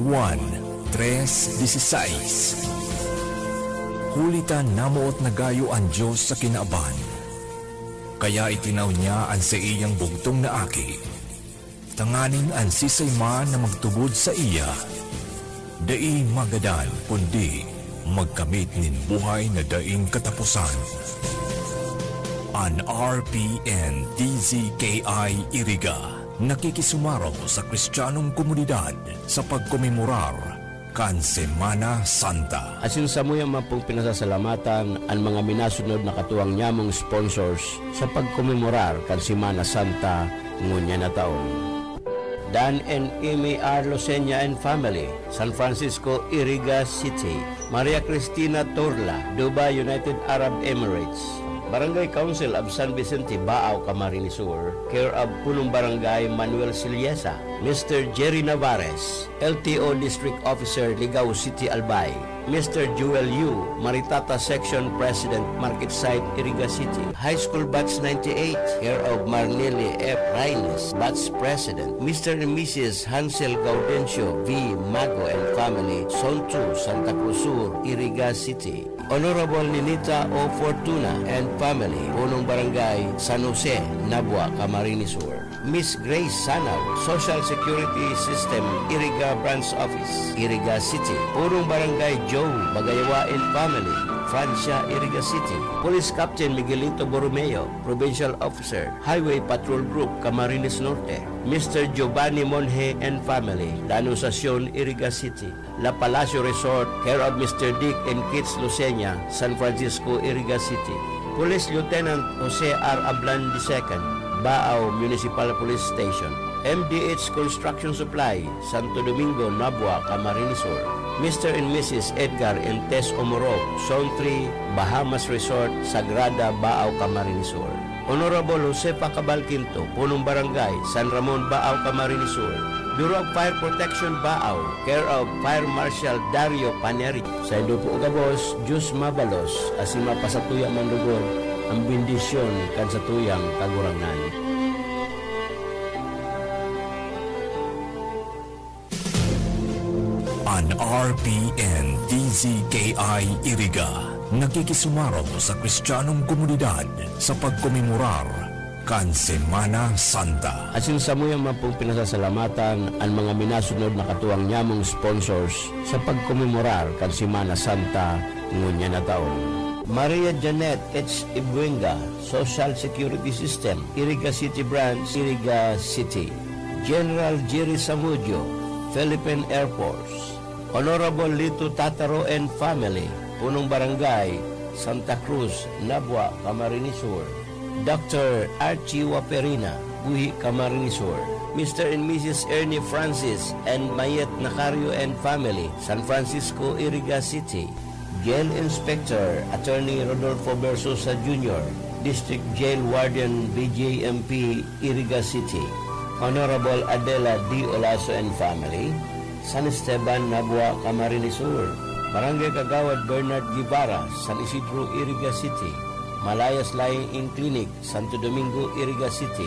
Juan tres dieciséis. Huli ta namoot na gayo an Dios sa kinaban, kaya itinaw niya an saiyang bugtong na Aki, tanganing an siisay man na magtubod saiya, dai magadan, kundi magkamit nin buhay na daing kataposan. An R P N D Z K I Iriga nakikisumaro sa Kristiyanong komunidad sa pagkomemorar kan Semana Santa. Asin samuya man pong pinasasalamatan an mga minasunod na katuwang nyamong sponsors sa pagkomemorar kan Semana Santa ngunyan na taon. Dan and Amy R. Lucena and family, San Francisco, Iriga City. Maria Cristina Torla, Dubai, United Arab Emirates. Barangay Council of San Vicente, Baao, Camarines Sur, care of Punong Barangay Manuel Siliesa. Mister Jerry Navarez, L T O District Officer, Ligao City, Albay. Mister Joel Yu, Maritata Section President, Market Site, Iriga City. High School Batch ninety-eight, care of Marneli F. Raines, Batch President. Mister and Missus Hansel Gaudencio V. Mago and family, Zone two, Santa Cruz Sur, Iriga City. Honorable Ninita O. Fortuna and family, Punong Barangay San Jose, Nabua, Camarines Sur. Miss Grace Sanag, Social Security System, Iriga Branch Office, Iriga City. Punong Barangay Joe Bagayawa and family, Francia, Iriga City. Police Captain Miguelito Borromeo, Provincial Officer, Highway Patrol Group, Camarines Norte. Mister Giovanni Monje and family, Lanusacion, Iriga City. La Palacio Resort, care of Mister Dick and Kits Lucena, San Francisco, Iriga City. Police Lieutenant Jose R. Ablan the second, Baao Municipal Police Station. M D H Construction Supply, Santo Domingo, Nabua, Camarines Sur. Mister and Missus Edgar and Tess Omorov, Zone three, Bahamas Resort, Sagrada, Baao, Camarines Sur. Honorable Josefa Cabal Quinto, Punong Barangay, San Ramon, Baao, Camarines Sur. Bureau of Fire Protection, Baao, care of Fire Marshal Dario Paneri. Saindo po gabos, Diyos mabalos, asin mapasatuya man lugod an bendisyon kan satuyang Kagurangnan. An R P N D Z K I Iriga nakikisumarong sa Kristiyanong komunidad sa pagkomemorar kan Semana Santa. Asin samuya man pong pinasasalamatan an mga minasunod na katuwang nyamong sponsors sa pagkomemorar kan Semana Santa ngunyan na taon. Maria Janet H. Ibuenga, Social Security System, Iriga City Branch, Iriga City. General Jerry Samudio, Philippine Air Force. Honorable Lito Tataro and family, Punong Barangay, Santa Cruz, Nabua, Camarines Sur. Doctor Archie Waperina, Guhi, Camarines Sur. Mister and Missus Ernie Francis and Mayet Nacario and family, San Francisco, Iriga City. Jail Inspector Attorney Rodolfo Versosa Junior, District Jail Warden, B J M P, Iriga City. Honorable Adela D. Olaso and family, San Esteban, Nabua, Camarines Sur. Barangay Kagawad Bernard Guevara, San Isidro, Iriga City. Malayas Lying-in Clinic, Santo Domingo, Iriga City.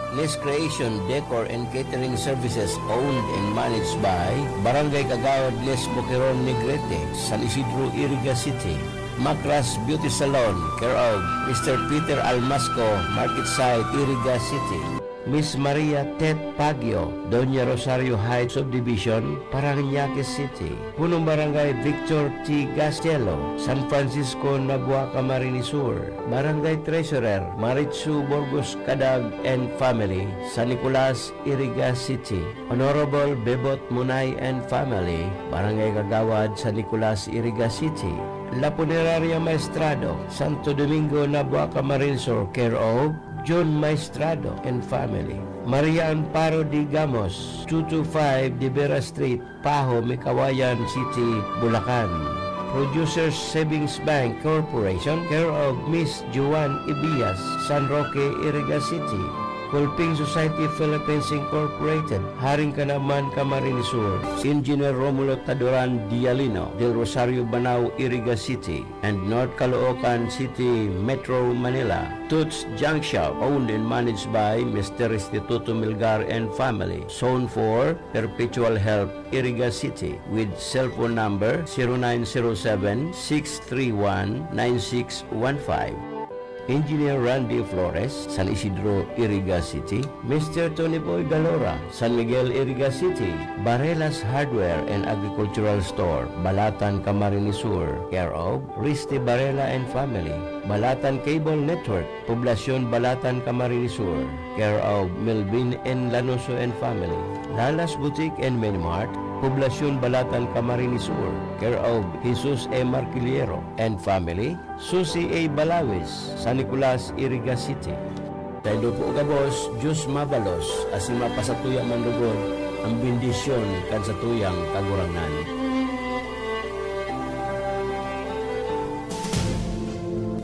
Nest Creation Decor and Catering Services, owned and managed by Barangay Kagawad Nest Boqueron, Negrete, San Isidro, Iriga City. Macras Beauty Salon, care of Mister Peter Almasco, Market Site, Iriga City. Miss Maria Tet Pagio, Doña Rosario Heights Subdivision, Parañaque City. Punong Barangay Victor T. Gastielo, San Francisco, Nabua, Camarines Sur. Barangay Treasurer Maritsu Burgos Cadag and family, San Nicolas, Iriga City. Honorable Bebot Munay and family, Barangay Kagawad, San Nicolas, Iriga City. La Punerarya Maestrado, Santo Domingo, Nabua, Camarines Sur, care of John Maestrado and family. Maria Amparo D. Gamos, two two five De Vera Street, Paho, Mikawayan City, Bulacan. Producers Savings Bank Corporation, care of Miss Joan Ibias, San Roque, Iriga City. Kulping Society Philippines Incorporated, Haring Kanaman, Camarines Sur. Engineer Romulo Taduran Dialino, Del Rosario, Banao, Iriga City, and North Caloocan City, Metro Manila. Toots Junk Shop, owned and managed by Mister Restituto Milgar and family. Zone four, Perpetual Health, Iriga City, with cellphone number zero nine zero seven, six three one, nine six one five. Engineer Randy Flores, San Isidro, Iriga City. Mister Tony Boy Galora, San Miguel, Iriga City. Barelas Hardware and Agricultural Store, Balatan, Camarines Sur, care of Risty Barela and family. Balatan Cable Network, Poblacion Balatan, Camarines Sur, care of Melvin N. Lanoso and family. Lalas Boutique and Mini Mart, Poblacion Balatan, Camarines Sur, care of Jesus E. Marquillero and family. Susi A. Balawis, San Nicolas, Iriga City. Saindo po gabos, Diyos mabalos, asin mapasatuya man lugod an bendisyon kan satuyang Kagurangnan.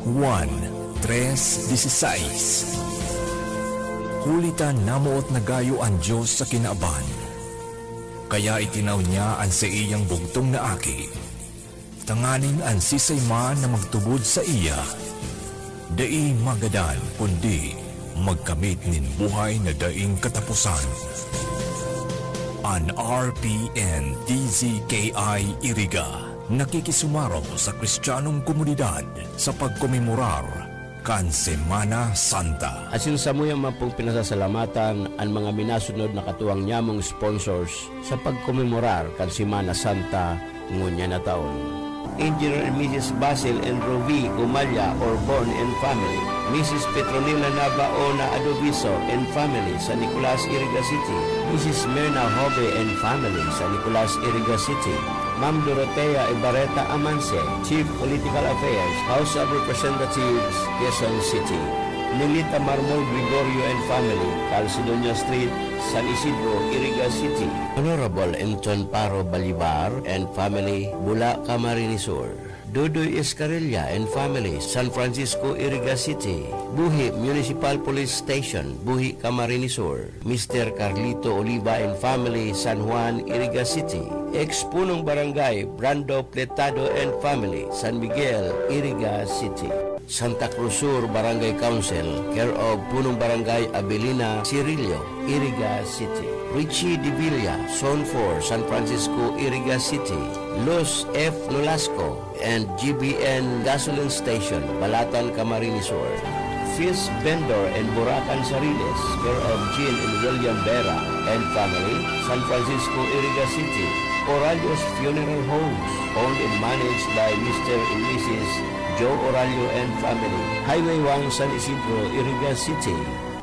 Juan tres dieciséis. Huli ta namoot na gayo an Dios sa kinaban, kaya itinaw niya an saiyang bugtong na Aki, tanganing an sisay man na magtubod saiya, dai magadan, kundi magkamit nin buhay na daing kataposan. An R P N D Z K I Iriga nakikisumarong sa Kristiyanong komunidad sa pagkomemorar kan Semana Santa. Asin samuya man pong pinasasalamatan an mga minasunod na katuwang nyamong sponsors sa pagkomemorar kan Semana Santa ngunyan na taon. Engineer and Missus Basil and Rovi Gumalla Orbon and family, Missus Petronila Nabaona Adoviso and family, San Nicolas, Iriga City, Missus Mirna Jove and family, San Nicolas, Iriga City, Ma'am Dorotea Ibarreta Amanse, Chief Political Affairs, House of Representatives, Quezon City. Nilita Marmol Gregorio and family, Calcedonia Street, San Isidro, Iriga City. Honorable Enton Paro Balibar and family, Bula, Camarines Sur. Dudoy Escarilla and family, San Francisco, Iriga City. Buhi Municipal Police Station, Buhi, Camarines Sur. Mister Carlito Oliva and family, San Juan, Iriga City. Ex Punong Barangay, Brando Pletado and family, San Miguel, Iriga City. Santa Cruz Sur Barangay Council, care of Punong Barangay Abelina Cirillo, Iriga City. Richie Divilla, Zone four, San Francisco, Iriga City. Luz F. Nolasco and G B N Gasoline Station, Balatan, Camarines Sur. Fish Vendor and Burakan Sariles, care of Jean and William Vera and family, San Francisco, Iriga City. Oralio's Funeral Homes, owned and managed by Mister and Missus Joe Oralio and family. Highway one, San Isidro, Iriga City.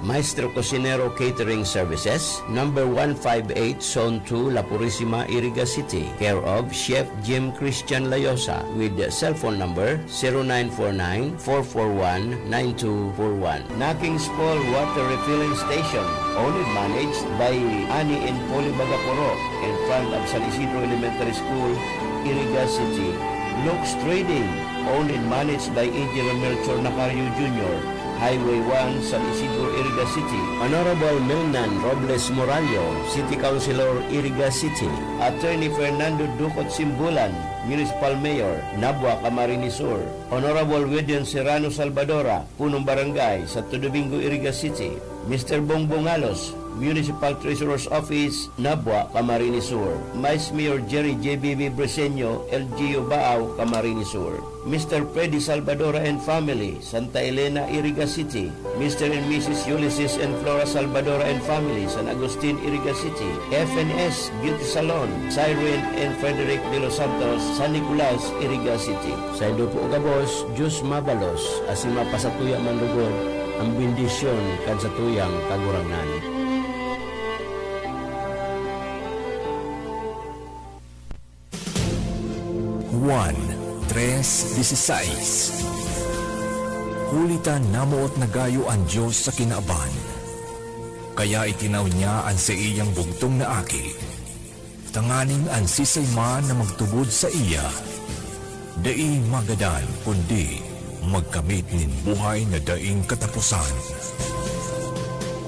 Maestro Cocinero Catering Services, number one five eight, Zone two, La Purisima, Iriga City, care of Chef Jim Christian Layosa, with cellphone number zero nine four nine, four four one, nine two four one. Naking's Fall Water Refilling Station, owned and managed by Annie and Polly Bagaporo, in front of San Isidro Elementary School, Iriga City. Looks Trading, owned and managed by Engineer Melchor Nacario Junior, Highway one, San Isidro, Iriga City. Honorable Melnan Robles Morallo, City Councilor, Iriga City. Attorney Fernando Ducot Simbulan, Municipal Mayor, Nabua, Camarines Sur. Honorable Widen Serrano Salvadora, Punong Barangay, Santo Domingo, Iriga City. Mister Bongbong Alos, Municipal Treasurer's Office, Nabua, Camarines Sur. Vice Mayor Jerry J B B Briseño, L G U Baao, Camarines Sur. Mister Freddy Salvadora and family, Santa Elena, Iriga City. Mister and Missus Ulysses and Flora Salvadora and family, San Agustin, Iriga City. F N S Beauty Salon, Siren and Frederick De Los Santos, San Nicolas, Iriga City. Saindo po gabos, Diyos mabalos, asin mapasatuya man lugod an bendisyon kan satuyang Kagurangnan. Juan tres dieciséis. Huli ta namoot na gayo an Dios sa kinaban, kaya itinaw niya an saiyang bugtong na Aki, tanganing an siisay man na magtubod saiya, dai magadan, kundi magkamit nin buhay na daing kataposan.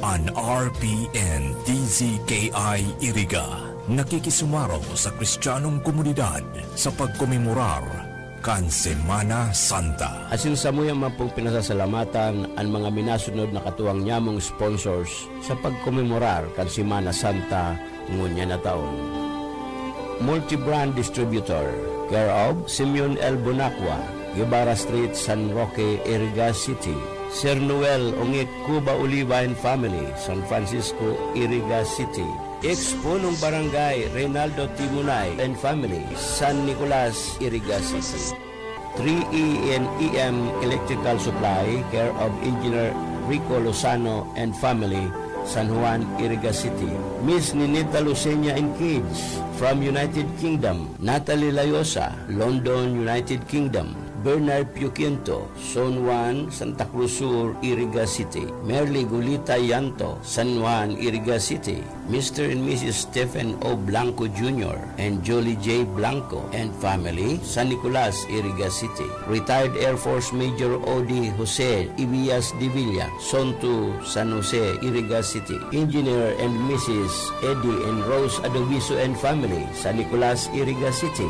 An R P N D Z K I Iriga nakikisumaro sa Kristiyanong komunidad sa pagkomemorar kan Semana Santa. Asin samuya man pong pinasasalamatan an mga minasunod na katuwang nyamong sponsors sa pagkomemorar kan Semana Santa ngunyan na taon. Multi-brand distributor, care of Simeon L. Bonacua, Guevara Street, San Roque, Iriga City. Sir Noel Ongek Cuba Oliva and family, San Francisco, Iriga City. Ex Punong Barangay Reynaldo Timunay and family, San Nicolas, Iriga City. Three E and E M Electrical Supply, care of Engineer Rico Lozano and family, San Juan, Iriga City. Miss Ninita Lucenia and kids from United Kingdom, Natalie Layosa, London, United Kingdom. Bernard Pio Quinto, Zone one, Santa Cruz Sur, Iriga City. Merly Gulita Yanto, San Juan, Iriga City. Mister and Missus Stephen O. Blanco Junior and Jolie J. Blanco and family, San Nicolas, Iriga City. Retired Air Force Major O D Jose Ibias de Villa, Zone two, San Jose, Iriga City. Engineer and Missus Eddie and Rose Adobiso and family, San Nicolas, Iriga City.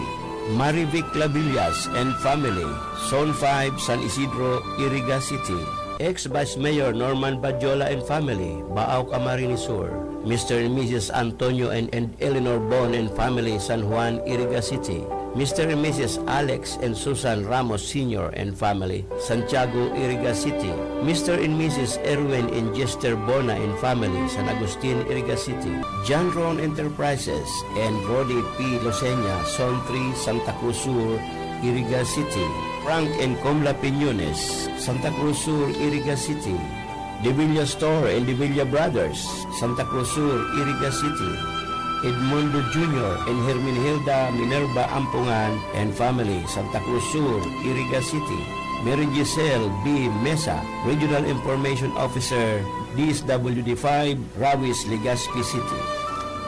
Marivic Clavillas and family, Zone five, San Isidro, Iriga City. Ex-Vice Mayor Norman Badjola and family, Baao, Camarines Sur. Mister and Missus Antonio and, and Eleanor Bon and family, San Juan, Iriga City. Mister and Missus Alex and Susan Ramos Senior and family, Santiago, Iriga City. Mister and Missus Erwin and Jester Bona and family, San Agustin, Iriga City. John Ron Enterprises and Rody P. Losenya, Zone three, Santa Cruz Sur, Iriga City. Frank and Comla Piñones, Santa Cruz Sur, Iriga City. De Villa Store and De Villa Brothers, Santa Cruz Sur, Iriga City. Edmundo Junior and Herminhilda Minerva Ampongan and family, Santa Cruz Sur, Iriga City. Mary Giselle B. Mesa, Regional Information Officer, D S W D five, Rawis, Legazpi City.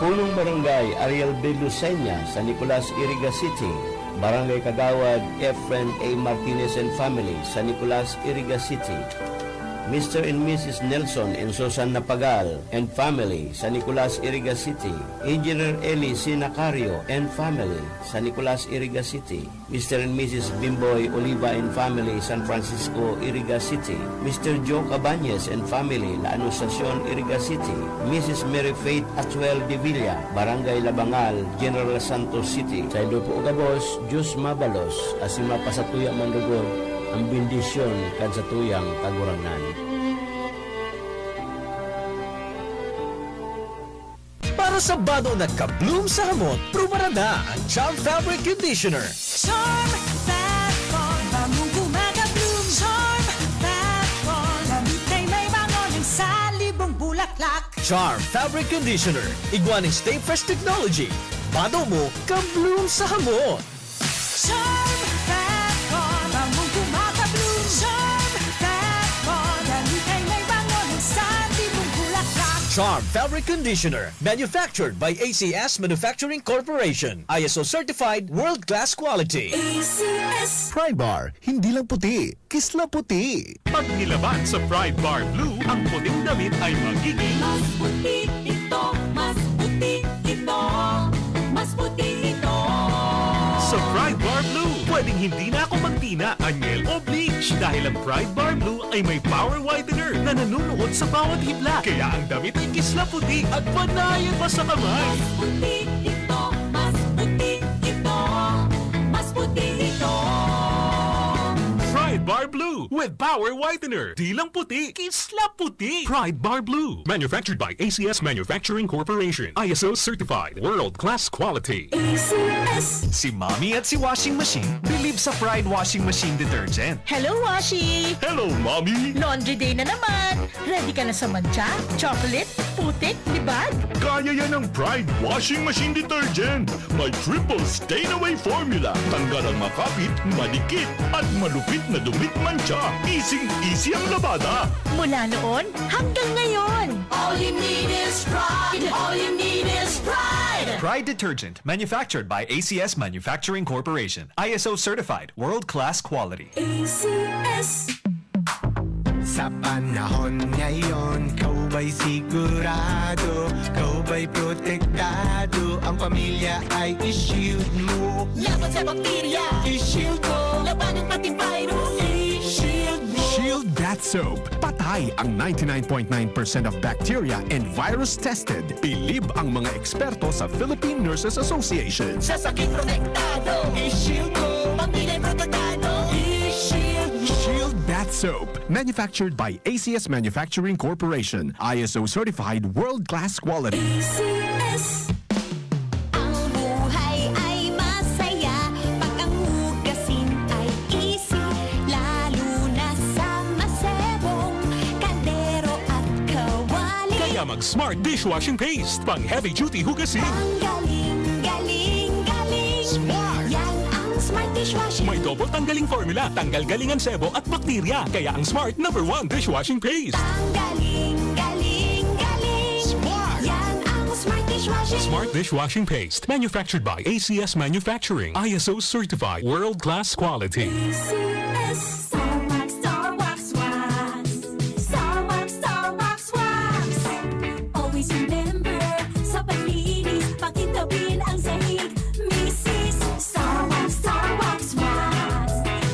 Punong Barangay Ariel B. Lucena, San Nicolas, Iriga City. Barangay Kagawad Efren A. Martinez and family, San Nicolas, Iriga City. Mister and Missus Nelson and Susan Napagal and family, San Nicolas, Iriga City. Engineer Eli C. Nacario and family, San Nicolas, Iriga City. Mister and Missus Bimboy Oliva and family, San Francisco, Iriga City. Mister Joe Cabañez and family, La Anunciacion, Iriga City. Missus Mary Faith Atuel de Villa, Barangay Labangal, General Santos City. Saindo po gabos, Diyos mabalos, asin mapasatuya man lugod an bendisyon kan satuyang Kagurangnan. Para sa bado na ka-bloom sa hamot, prubaran na ang Charm Fabric Conditioner. Charm Fat Bar, bangong gumagabloom. Charm Fat Bar, damit ay may bango ng salibong bulaklak. Charm Fabric Conditioner, igwa nin Stay Fresh Technology. Bado mo, ka-bloom sa hamot. Charm Fat Bar, bangong gumagabloom. Charm Fat Bar, damit ay may bango ng salibong bulaklak. Charm Fabric Conditioner, manufactured by A C S Manufacturing Corporation. I S O certified, world-class quality. A C S. Pride Bar, hindi lang puti, kisla puti. Pag nilaban sa Pride Bar Blue, ang puting damit ay magiging Mas puti ito, mas puti ito, mas puti ito. Sa Pride Bar Blue, pwedeng hindi na ako magtina, anyel o bleach dahil ang Pride Bar Blue ay may power whitener na nanunuot sa bawat hibla. Kaya ang damit ay kisla puti at panayan pa sa kamay. Mas puti ito, mas puti ito, mas puti ito. Pride Bar Blue with power whitener. Di lang puti, kisla puti. Pride Bar Blue. Manufactured by A C S Manufacturing Corporation. I S O certified. World class quality. A C S. Si Mommy at si Washing Machine bilib sa Pride Washing Machine Detergent. Hello, Washi! Hello, Mommy! Laundry day na naman! Ready ka na sa mantsa, chocolate, putik, libag? Kaya yan ng Pride Washing Machine Detergent. May triple stain away formula. Tanggal ang makapit, madikit, at malupit na dumit mantsa. Easy-easy ang labada. Mula noon hanggang ngayon. All you need is Pride. All you need is Pride. Pride Detergent, manufactured by A C S Manufacturing Corporation. I S O certified, world-class quality. A C S. Sa panahon ngayon, ikaw ba'y sigurado? Ikaw ba'y protektado? Ang pamilya ay i-shield mo. Laban sa bakterya, i-shield mo. Labanan pati virus, i-shield mo. Shield Bath Soap. Patay ang ninety-nine point nine percent of bacteria and virus tested. Bilib ang mga eksperto sa Philippine Nurses Association. Sa sakit protektado, i-shield mo. Pamilya protektado, i-shield mo. Shield Bath Soap. Manufactured by A C S Manufacturing Corporation. I S O certified, world-class quality. A C S. Ang buhay ay masaya pag ang hugasin ay easy, lalo na sa masebong kaldero at kawali. Kaya mag Smart Dishwashing Paste, pang heavy duty hugasin. Ang galing, galing, galing. Smart. Yan ang Smart Dishwashing. May double tanggaling formula, tanggal galing ang sebo at bakterya. Kaya ang Smart number one dishwashing paste. Ang galing, galing, galing. Smart. Yan ang Smart Dishwashing. Smart Dishwashing Paste. Manufactured by A C S Manufacturing. I S O certified. World class quality. A C S. Star Wax, Star Wax Wax. Star Wax, Star Wax Wax. Always remember, sa paglinis, pakintabin ang sahig. Misis, Star Wax, Star Wax Wax.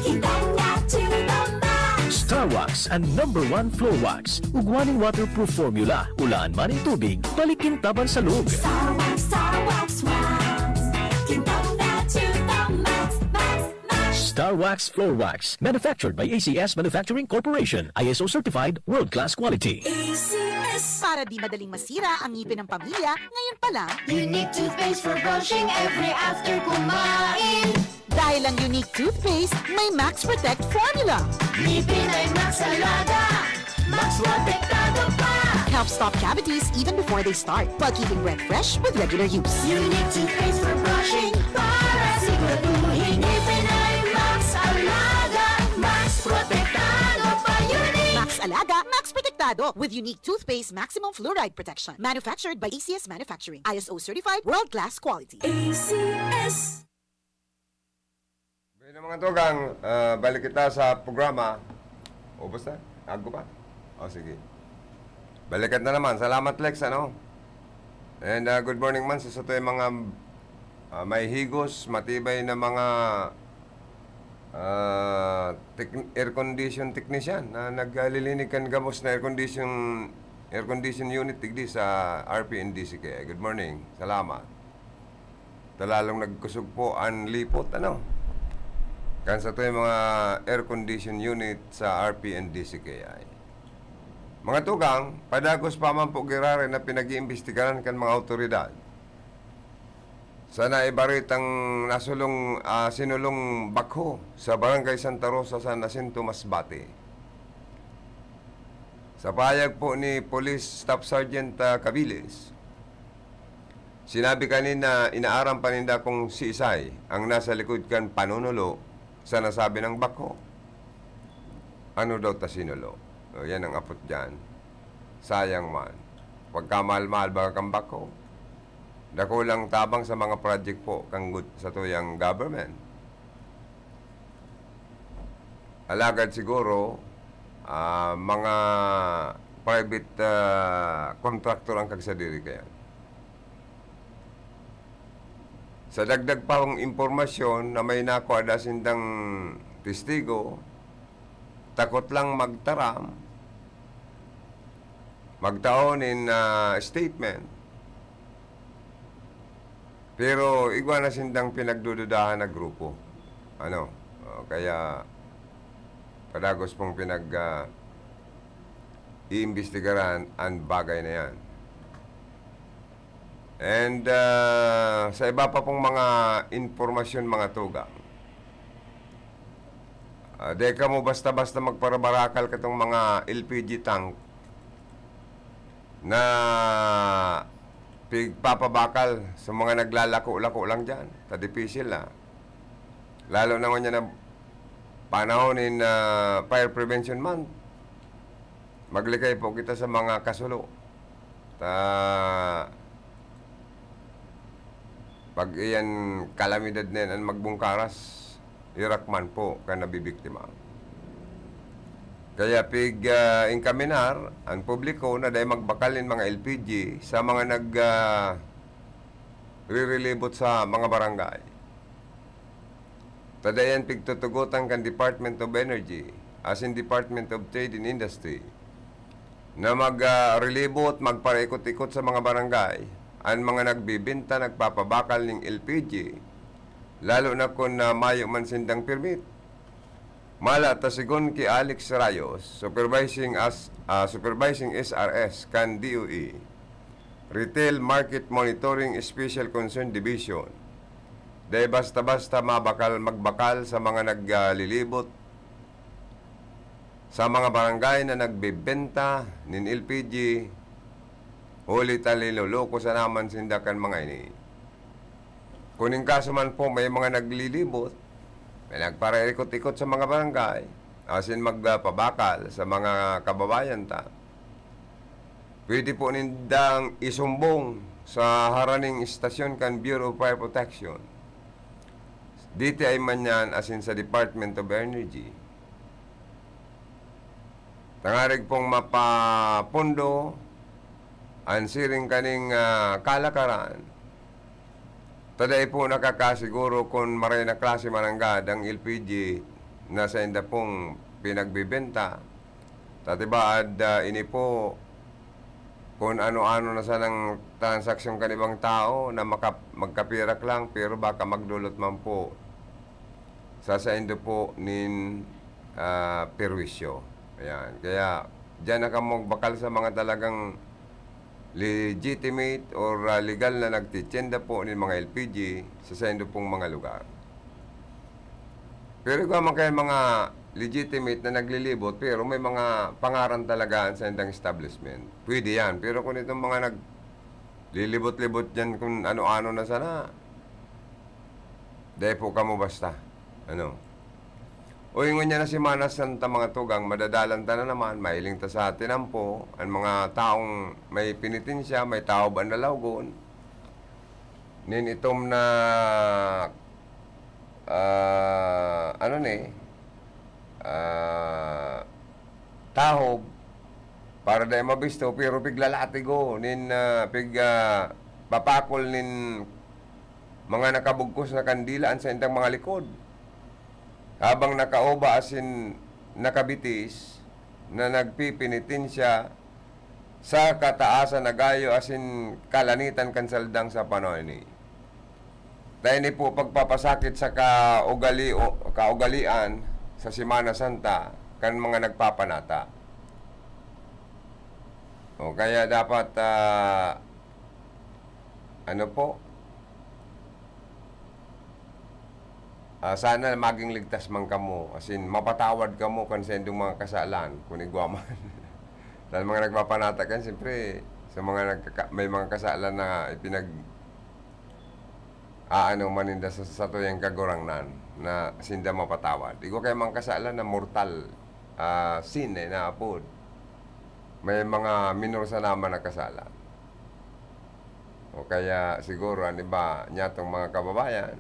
Kintab na to the max. Star Wax, ang number one floor wax. Ugwa nin waterproof formula. Ulaan man nin tubig, balik kintaban sa loob. Star Wax, Star Wax Wax. Kintab na to the max, max, max. Star Wax Floor Wax, manufactured by A C S Manufacturing Corporation, I S O certified, world-class quality. A C S. Para di madaling masira ang ngipin ng pamilya, ngayon pa lang. Unique toothpaste for brushing every after kumain. Dahil ang Unique Toothpaste may Max Protect Formula. Ngipin ay Max Alaga, Max Protektado pa. Helps stop cavities even before they start, while keeping breath fresh with regular use. Unique Toothpaste for brushing, para siguraduhin ngipin ay Max Alaga, Max protektado with unique toothpaste maximum fluoride protection. Manufactured by A C S Manufacturing. I S O certified, world-class quality. A C S. Bueno, mga tugang, ah, balik kita sa programa. Ubos na? Ago pa? O, sige. Balikan na naman. Salamat, Lex, ano? And, ah, good morning man sa satuyang mga, ah, may higos, matibay na mga, ah, tec-, air condition technician na naglilinig kan gabos na air condition, air condition unit digdi sa R P N D C K I. Good morning. Salamat. Ta lalong nagkusog po an lipot, ano, kan satuyang mga air condition unit sa R P N D C K I. Mga tugang, padagos pa man po giraray na pinag-iimbestigaran kan mga awtoridad. Sa naibaritang nasulong, ah, sinulong bakho sa Barangay Santa Rosa, San Jacinto, Masbate. Sa pahayag po ni Police Staff Sergeant, ah, Caviles, sinabi kanina, inaaram pa ninda kung siisay ang nasa likod kan panunulo sa nasabi nang bakho. Ano daw ta sinulo? O, yan ang apot diyan. Sayang man. Pagkamahal-mahal ba kan bakho? Dakulang tabang sa mga project po kan gud-, satuyang government. Alagad siguro, ah, mga private, ah, contractor ang kagsadiri kaya. Sa dagdag pa kong impormasyon na may nakua da sindang testigo, takot lang magtaram, magtao nin, ah, statement. Pero igwa na sindang pinagdududahan na grupo. Ano? O, kaya padagos pong pinag, ah, iimbestigaran an bagay na yan. And, ah, sa iba pa pong mga impormasyon, mga tugang, ah, di kamo basta-basta magparabarakal katong mga L P G tank na pigpapabakal sa mga naglalako-lako lang diyan. Ta dipisil na. Lalo na ngunyan na panahon nin, ah, Fire Prevention Month. Maglikay po kita sa mga kasulo. Ta, pag iyan kalamidad na yan, an magbungkaras, irak man po kan nabibiktima. Kaya pig, ah, enkaminar an publiko na dai magbakal nin mga L P G sa mga nag, ah, rirelibot sa mga barangay. Ta dai yan pigtutugotan kan Department of Energy asin Department of Trade and Industry na mag, ah, relibot, magparaikot-ikot sa mga barangay an mga nagbebenta, nagpapabakal nin L P G, lalo na kun, ah, mayo man sindang permit. Mala ta, sigon ki Alex Rayos, supervising as, ah, supervising S R S kan D O E, Retail Market Monitoring Special Concern Division, dai basta-basta mabakal, magbakal sa mga naglilibot sa mga barangay na nagbebenta nin L P G, huli ta niloloko sana man sinda kan mga ini. Kun in kaso man po may mga naglilibot, may nagparaikot-ikot sa mga barangay, asin magpabakal sa mga kababayan ta, pwede po nindang isumbong sa haraning istasyon kan Bureau of Fire Protection, D T I man yan, asin sa Department of Energy. Tangarig pong mapapundo an siring kaning, ah, kalakaran. Ta dai po nakakasiguro kun maray na klase mananggad ang L P G na sainda pong pinagbebenta. Ta tibaad, ah, ini po kun ano-ano na sanang transaksyon kan ibang tao na makap-, magkapirak lang, pero baka magdulot man po sa saindo po nin, ah, perwisyo. Ayan. Kaya, diyan na kamo magbakal sa mga talagang legitimate or, ah, legal na nagtitienda po nin mga L P G sa saindo pong mga lugar. Pero igwa man kayan mga legitimate na naglilibot, pero may mga pangaran talaga an saindang establishment. Pwede yan. Pero kung itong mga naglilibot-libot dyan, kung ano-ano na sana, dai po kamo basta. Ano? Uy, ngunyan na Semana Santa, mga tugang, madadalan ta na naman, mahiling ta sa tinampo, an mga taong may penitensya, may tahob an lalawgon. Nin itom na, ah, ano ni, ah, tahob, para dai mabisto, pero piglalatigo nin, ah, pig, ah, papakol nin mga nakabugkos na kandila an saindang mga likod. Habang nakauba asin nakabitis na nagpipinitensya sa kataasan na gayo asin kalanitan kan saldang sa panahon ini. Ta ini po pagpapasakit sa kaugali-, kaugalian sa Semana Santa kan mga nagpapanata. O kaya dapat, ah, ano po, ah, sana maging ligtas man kamo, as in, mapatawad kamo kan saindong mga kasalan, kun igwa man. Sa mga nagpapanata kan, siyempre, sa mga nagkaka-, may mga kasalan na ipinag-, aano man ninda sa satuyang Kagurangnan na sinda mapatawad. Igwa kay mga kasalan na mortal, ah, sin, eh, na apod. May mga minor sana man na kasalan. O kaya siguro an iba niyatong mga kababayan,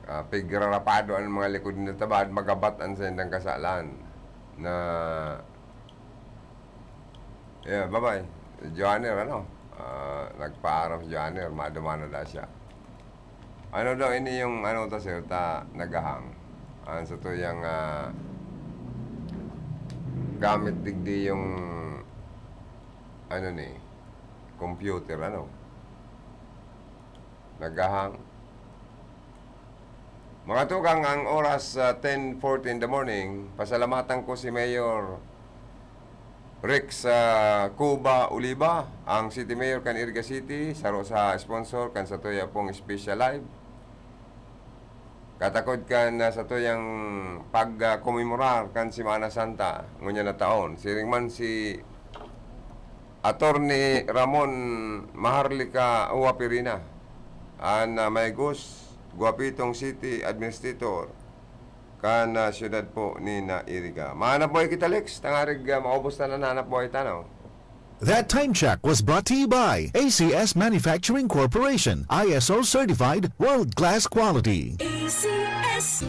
ah, pigrarapado an mga likod na tabad, magabat an saindang kasalan na, yeah, babay. Joanner, ano? Ah, nagpaaram si Joanner, madumana na siya. Ano daw ini yung ano ta, sir, ta nagahang? Ang sa tuyang, ah, gamit digdi yung ano ni, computer, ano? Nagahang. Mga tugang, ang oras, ah, ten forty in the morning. Pasalamatan ko si Mayor Rex, ah, Cuba Oliva, ang City Mayor kan Iriga City, saro sa sponsor kan satuya pong special live. Katakod kan, ah, satuyang pag, ah, komemorar kan Semana Santa ngunyan na taon. Siring man si Attorney Ramon Maharlika Huapirina, an, ah, maigos, gwapitong city administrator kan, ah, siyudad po ni na Iriga. Mahanap buhay kita, Lex. Tangarig, ah, maubos na an hanap buhay ta, no? That time check was brought to you by A C S Manufacturing Corporation, I S O certified, world-class quality. A C S.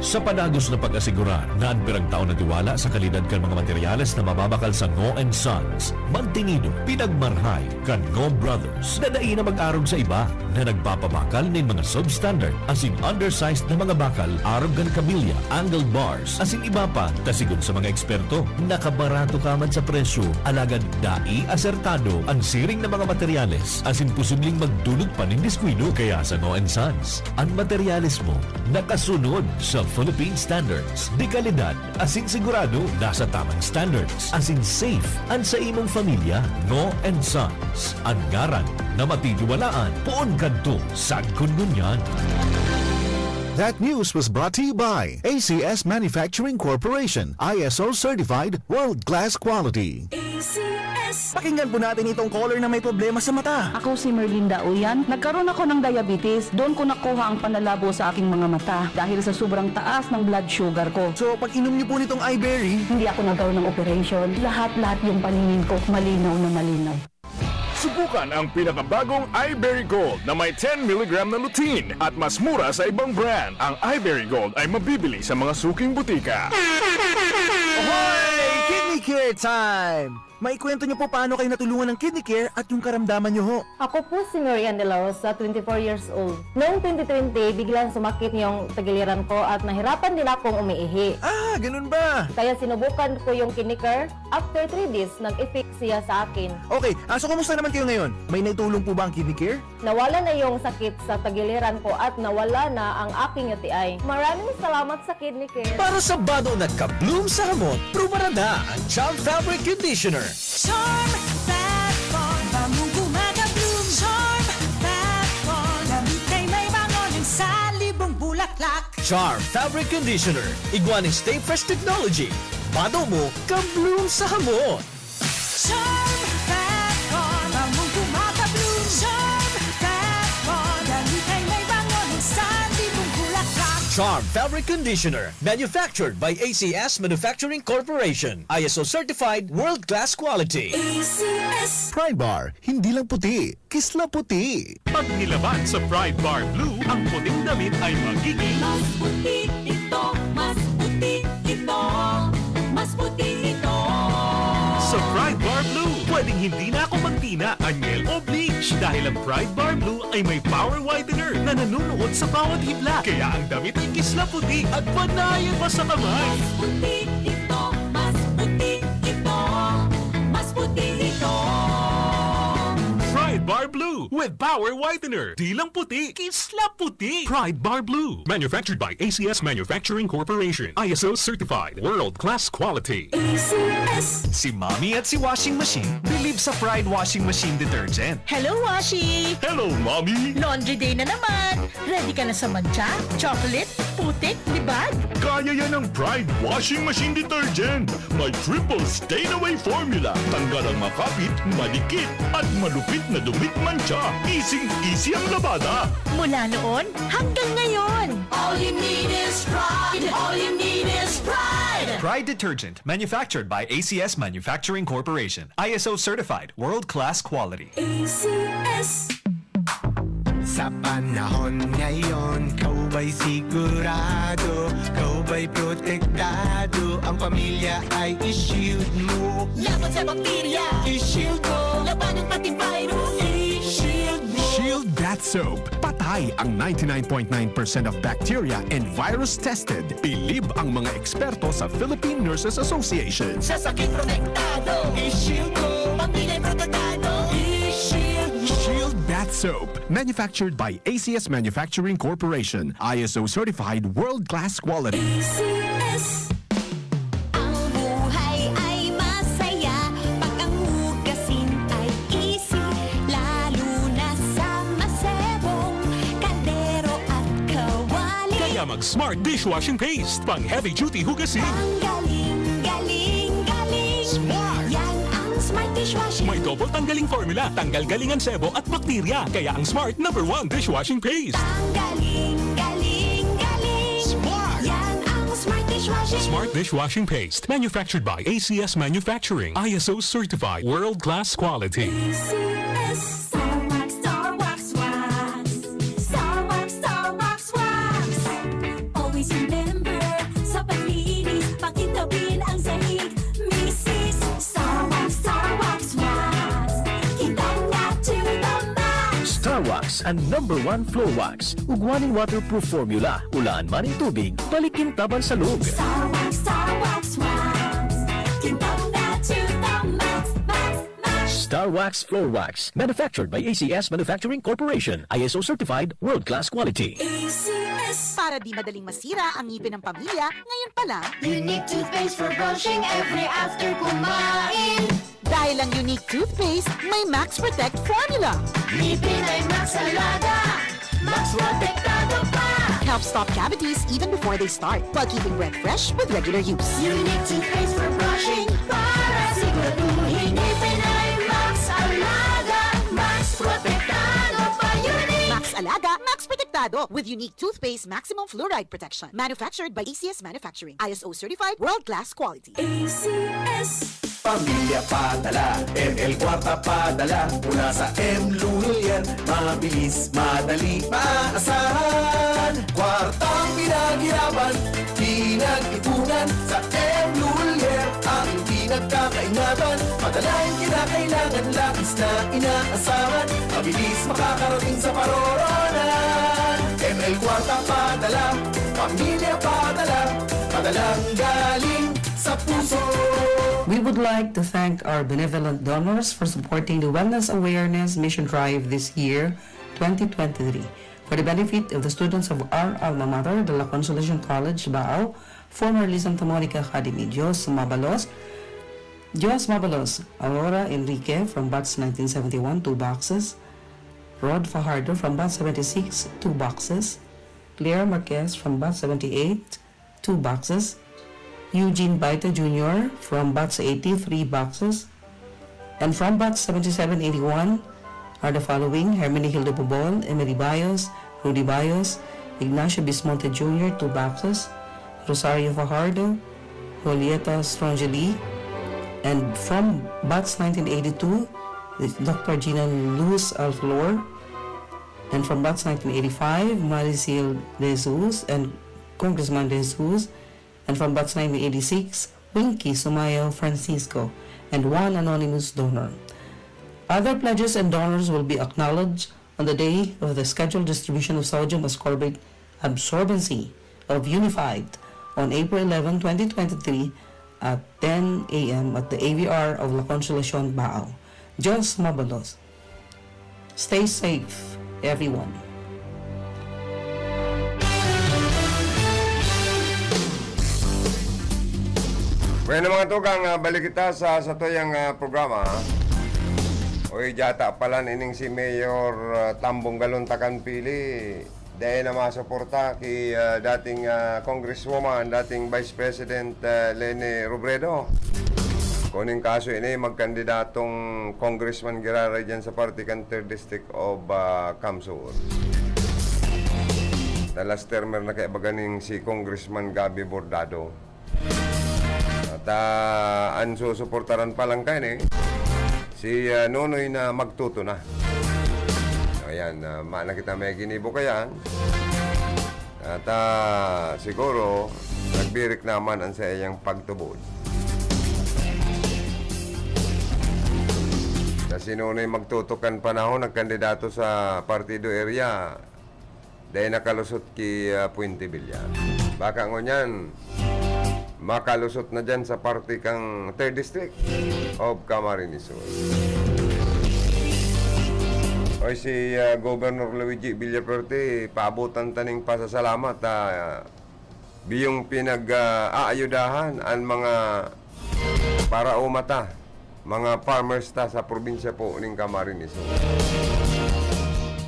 Sa padagos na pag-asigurar na an piragtao na tiwala sa kalidad kan mga materyales na mababakal sa Ngo and Sons, mantinido, pinagmarhay kan Ngo Brothers na dai na mag-arog sa iba na nagpapabakal nin mga substandard asin undersized na mga bakal arog kan kabilya, angled bars, asin iba pa. Ta sigon sa mga eksperto, nakabarato ka man sa presyo, alagad dai asertado an siring na mga materyales asin posibleng magdulot pa nin diskuido. Kaya sa Ngo and Sons, an materyales mo nakasunod sa Philippine standards de kalidad asin sigurado nasa tamang standards, asin safe an sa imong pamilya. Ngo and Sons, an ngaran na matitiwalaan poon kadto sagkod ngunyan. That news was brought to you by A C S Manufacturing Corporation, I S O certified, world-class quality. A C S. Pakinggan po natin itong caller na may problema sa mata. Ako si Merlinda Uyan. Nagkaroon ako ng diabetes. Doon ko nakuha ang panlalabo sa aking mga mata dahil sa sobrang taas ng blood sugar ko. So, pag inom niyo po nitong iBerry, hindi ako nagkaroon ng operation. Lahat-lahat yung paningin ko, malinaw na malinaw. Subukan ang pinakabagong iBerry Gold na may ten milligram na lutein at mas mura sa ibang brand. Ang iBerry Gold ay mabibili sa mga suking butika. Ahoy! Kidney Care Time! Maikwento niyo po paano kayo natulungan ng Kidney Care at yung karamdaman niyo ho. Ako po si Marian De La Rosa, twenty-four years old. Noong twenty twenty, biglang sumakit yung tagiliran ko at nahirapan din akong umiihi. Ah, ganun ba? Kaya sinubukan ko yung Kidney Care. After three days, nag-effect siya sa akin. Okay, ah, so kumusta naman kayo ngayon? May naitulong po ba ang Kidney Care? Nawala na yung sakit sa tagiliran ko at nawala na ang aking U T I. Maraming salamat sa Kidney Care. Para sa bado na ka-bloom sa hamot, prubarada ang Charm Fabric Conditioner. Charm Fat Bond, bangong gumagabloom. Charm Fat Bond, damit ay may bango ng salibong bulaklak. Charm Fabric Conditioner, igwa ning Stay Fresh Technology. Bado mo, ka-bloom sa hamot. Charm Fat Bond, bangong gumagabloom. Charm Fat Bond, damit ay may bango ng salibong bulaklak. Charm Fabric Conditioner, manufactured by A C S Manufacturing Corporation. I S O certified, world-class quality. A C S. Pride Bar, hindi lang puti, kisla puti. Pag nilaban sa Pride Bar Blue, ang puting damit ay magiging Mas puti ito, mas puti ito, mas puti ito. Sa Pride Bar Blue, pwedeng hindi na ako magtina, anyel o bleach dahil ang Pride Bar Blue ay may power whitener na nanunuot sa bawat hibla. Kaya ang damit ay kisla puti at panaye pa sa kamay. Mas puti ito, mas puti ito, mas puti ito. Pride Bar Blue with power whitener. Di lang puti, kisla puti. Pride Bar Blue. Manufactured by A C S Manufacturing Corporation. I S O certified. World class quality. A C S. Si Mommy at si Washing Machine believe sa Pride Washing Machine Detergent. Hello, Washi! Hello, Mommy! Laundry day na naman! Ready ka na sa mantsa, chocolate, putik, libag? Kaya yan ng Pride Washing Machine Detergent. May triple stain away formula. Tanggal ang makapit, madikit, at malupit na dumit mantsa. Easy-easy ang labada. Mula noon hanggang ngayon. All you need is Pride. All you need is Pride. Pride Detergent, manufactured by A C S Manufacturing Corporation. I S O certified, world-class quality. A C S. Sa panahon ngayon, ikaw ba'y sigurado? Ikaw ba'y protektado? Ang pamilya ay i-shield mo. Laban sa bakterya, i-shield mo. Labanan pati virus, i-shield mo. Shield Bath Soap. Patay ang ninety-nine point nine percent of bacteria and virus tested. Bilib ang mga eksperto sa Philippine Nurses Association. Sa sakit protektado, i-shield mo. Pamilya protektado, i-shield mo. Shield Bath Soap. Manufactured by A C S Manufacturing Corporation. I S O certified, world-class quality. A C S. Ang buhay ay masaya pag ang hugasin ay easy, lalo na sa masebong kaldero at kawali. Kaya mag Smart Dishwashing Paste, pang heavy duty hugasin. Ang galing, galing, galing. Smart! Yan ang Smart Dishwashing. May double tanggaling formula, tanggal galing ang sebo at bakterya. Kaya ang Smart number one dishwashing paste. Ang galing, galing, galing. Smart! Yan ang Smart Dishwashing. Smart Dishwashing Paste. Manufactured by A C S Manufacturing. I S O certified. World class quality. A C S. Star Wax, Star Wax, Wax. Star Wax, Star Wax, Wax. Always remember, sa paglinis, pakintabin ang sahig. Misis, Star Wax, Star Wax, Wax. Kintab na to the max. Star Wax, ang number one floor wax. Ugwa nin waterproof formula. Ulaan man nin tubig, balik kintaban sa loob. Star Wax, Star Wax, Wax. Kintab na to the max, max, max. Star Wax Floor Wax. Manufactured by A C S Manufacturing Corporation. I S O certified, world-class quality. A C S. Para di madaling masira ang ngipin ng pamilya, ngayon pa lang. Unique toothpaste for brushing every after kumain. Dahil ang Unique Toothpaste may Max Protect Formula. Ngipin ay Max Alaga, Max Protektado pa. Helps stop cavities even before they start, while keeping breath fresh with regular use. Unique Toothpaste for brushing para siguraduhin ngipin ay Max Alaga, Max Protektado pa. Unique! Max Alaga, Max Protektado with Unique Toothpaste Maximum Fluoride Protection. Manufactured by A C S Manufacturing. I S O certified, world-class quality. A C S. Pamilya padala, M L Kwarta padala, mula sa M Lulier, mabilis, madali, maaasahan. Kwartang pinaghirapan, pinag-ipunan, sa M Lulier, ang pinagkakaingatan. Padalang kinakailangan, labis na inaasahan, mabilis makakarating sa paroroonan. M L Kwarta padala, pamilya padala, padalang galing sa puso. We would like to thank our benevolent donors for supporting the Wellness Awareness Mission Drive this year, twenty twenty-three, for the benefit of the students of our alma mater, the La Consolation College, Baao, formerly Santa Monica Academy. Dios Mabalos, Dios Mabalos, Aurora Enrique from batch nineteen seventy-one, two boxes, Rod Fajardo from batch seventy-six, two boxes, Claire Marquez from batch seventy-eight, two boxes. Eugene Baita Junior from batch eighty, three boxes. And from batch seventy-seven eighty-one are the following: Hermenegildo Bobol, Emily Bayos, Rudy Bayos, Ignacio Bismonte Junior, two boxes, Rosario Fajardo, Julieta Strongili, and from batch nineteen eighty-two, it's Doctor Gina Luz Alflor, and from batch nineteen eighty-five, Maricel De Jesus and Congressman De Jesus, and from batch nineteen eighty-six, Winky Sumayo Francisco, and one anonymous donor. Other pledges and donors will be acknowledged on the day of the scheduled distribution of sodium ascorbate absorbency of Unified on April eleven, twenty twenty-three at ten a m at the A V R of La Consolacion, Baao. Diyos mabalos. Stay safe, everyone. Bueno, mga tugang, ah, balik kita sa satuyang, ah, programa. Uy, diyata pala ining si Mayor, ah, Tambong Galon Takan Pili. Dai na masuporta ki, ah, dating, ah, Congresswoman, dating Vice President, ah, Leni Robredo. Kuning kaso ini, magkandidatong congressman giraray dyan sa parte kan Third District of, ah, CamSur. Na last termer na kaya baga ning si Congressman Gabby Bordado. At, ah, an susuportaran pa lang kaini, si, ah, Nonoy na magtuto na. So, ayan, ah, mayo na kita may ginibo kayan. At, ah, siguro, nagbirik naman an saiyang pagtubod. Sa si Nonoy magtuto kan panahon, nagkandidato sa partido area. Dai nakalusot ki, ah, Puente Villar. Baka ngunyan, makalusot na dyan sa parte kang Third District of Camarines Sur. Oy, si, ah, Governor Luigi Villafuerte, paabotan ta ning pasasalamat, ah, biyong pinag, ah, aayudahan an mga paraoma ta, mga farmers ta sa probinsya po ning Camarines Sur.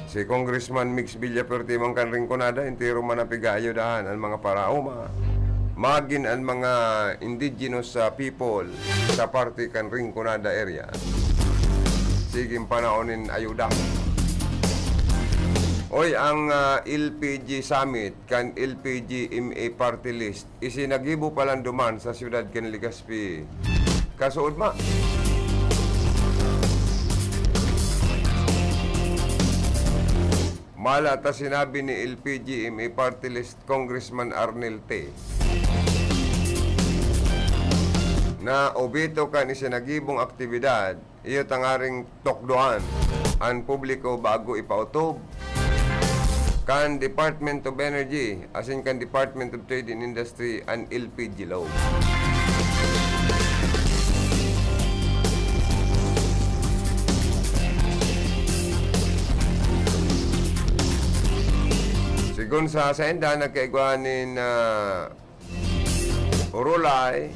Si Congressman Mix Villafuerte man kan Rinconada, entero man na pig-aayudahan an mga paraoma, magin an mga indigenous, ah, people sa parte kan Rinconada area. Siging panahon nin ayuda. Oy, ang, ah, L P G Summit kan L P G M A Party List, isinagibo pa lang duman sa siyudad kan Legazpi. Kasuodma. Mala ta sinabi ni L P G M A Party List Congressman Arnel Te na obheto kan isinagibong aktibidad, iyo tangaring tukdoan an publiko bago ipautob kan Department of Energy asin kan Department of Trade and Industry an L P G Law. Sigon sa sainda, nagkaigwa nin, ah, Urulay.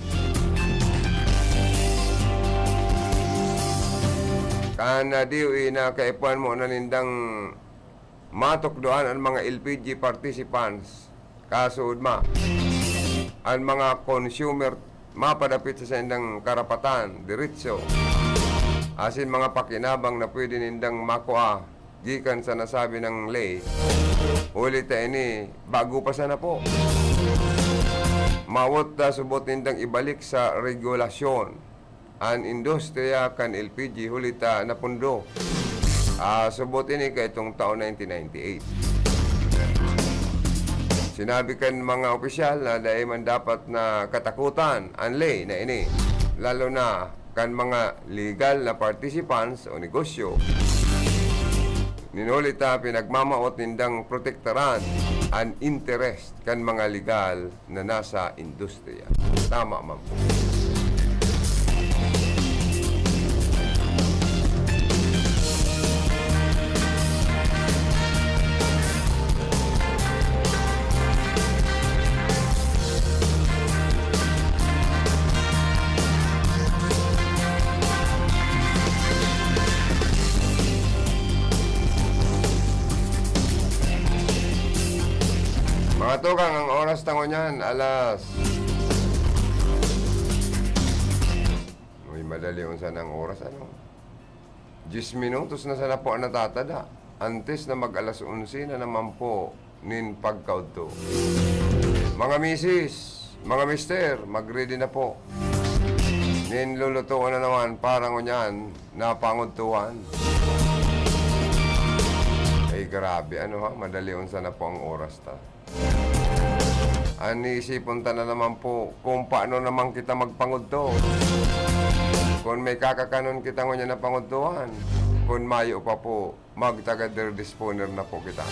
Kan, ah, D O E na kaipuhan mo na nindang matukdoan an mga L P G participants, kasuodma, an mga consumer mapadapit sa saindang karapatan, diretso, asin mga pakinabang na pwede nindang makua gikan sa nasabi nang ley, huli ta ini bago pa sana po. Mawot ta subot nindang ibalik sa regulasyon an industriya kan L P G, huli ta napundo. Ah, subot ini kaitong taon nineteen ninety-eight. Sinabi kan mga opisyal na dai man dapat na katakutan an ley na ini, lalo na kan mga legal na participants o negosyo. Nin huli ta, pinagmamawot nindang protektaran an interes kan mga legal na nasa industriya. Tama man po. Mga tugang, ang oras ta ngunyan, alas Uy, madali unsan ang oras, ano? Diyes minutos na sana po ang natatada. Antes na mag-alas onse na naman po nin pagkaudto. Mga misis, mga mister, mag-ready na po. Nin lulutoon na naman para ngunyan na pangudtuhan. Ay, grabe, ano ha? Madali unsa na po ang oras ta. An iisipon ta na naman po kung paano naman kita magpangudto. Kung may kakakanon kita ngunyan na pangudtuhan, kung mayo pa po, magtaga-derdisponer na po kita.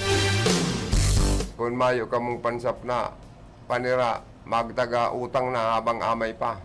Kung mayo kamong pansapna, panira, magtaga-utang na habang amay pa.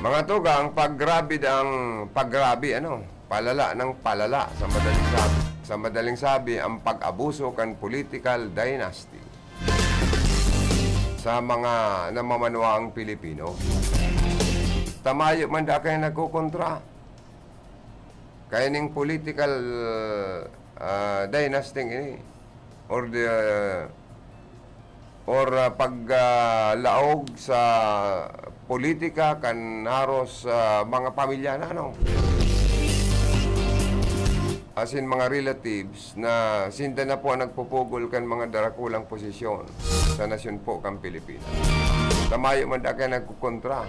Mga tugang, paggrabe ang paggrabe, ano, palala ng palala. Sa madaling sabi, sa madaling sabi, ang pag-abuso kan political dynasty sa mga namamanwaang Pilipino. Ta mayo man daa kayo nagkokontra kaining political, ah, dynasty ini, or the, or, ah, pag, ah, laog sa politika kan haros, ah, mga pamilya na, ano? Asin mga relatives na sinda na po ang nagpupugol kan mga darakulang posisyon sa nasyon po kan Pilipinas. Ta mayo man daa kayo nagkokontra.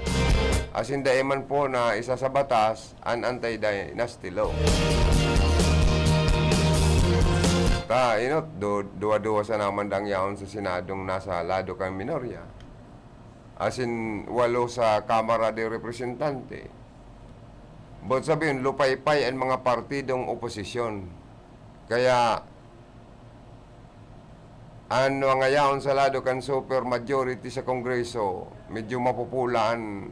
Asin dai man po na isa sa batas an anti-dynasty law. Ta, inot, du-, duwa-duwa sana man daa an yaon sa Senadong nasa lado kan minorya. Asin walo sa Kamara de Representante. Boot sabihon, lupaypay an mga partidong oposisyon. Kaya, an mga yaon sa lado kan super majority sa Kongreso, medyo mapupula an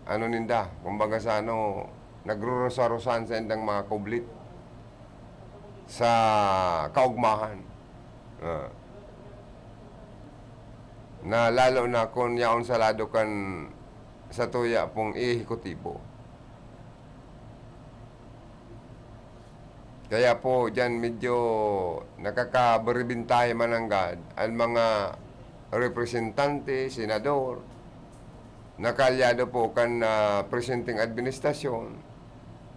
ano ninda, kumbaga sa ano, nagrurusa-rusan sa indang mga kublit sa kaugmahan. Ah. Na lalo na kun yaon sa lado kan satuya pong ehekutibo. Kaya po, diyan medyo nakakaberebentahe man nanggad an mga representante, senador, na kaalyado po kan, ah, presenteng administrasyon,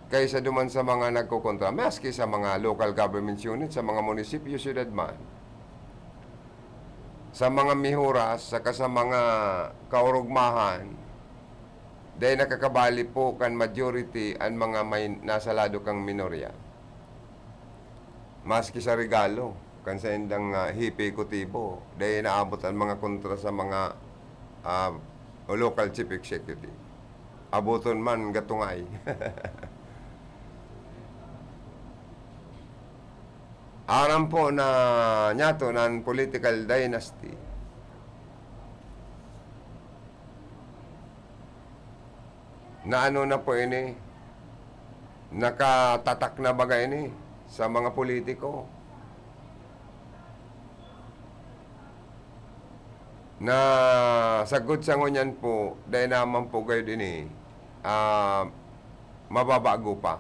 kaysa duman sa mga nagkokontra, maski sa mga local government unit, sa mga munisipyo, syudad man, sa mga mihuras, saka sa mga kaurugmahan, dai nakakabali po kan majority an mga may nasa lado kan minorya. Maski sa regalo kan saindang, ah, hepe ehekutibo, dai naabot an mga kontra sa mga, ah, local chief executive. Aboton man, gatungay. Aram po na niyato na an political dynasty na ano na po ini, nakatatak na baga ini sa mga politiko. Na sagkod sa ngunyan po, dai naman po gayod ini, ah, mababago pa.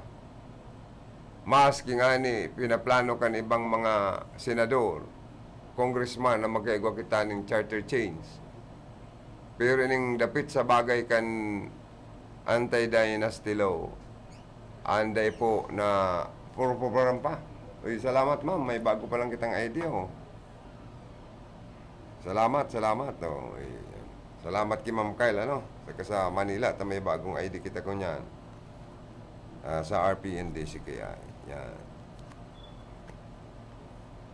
Maski ngani pinaplano kan ibang mga senador, congressman na magkaigwa kita nin charter change. Pero ining dapit sa bagay kan anti-dynasty law, anday po na puro-puruparan pa. Uy, salamat, ma'am. May bago pa lang kitang idea, oh. Salamat, salamat. Oh, eh, salamat ki Ma'am Kyle, ano? Saka sa Manila, ta may bagong I D kita kunyan. Ah, sa R P N D C K I. Yan.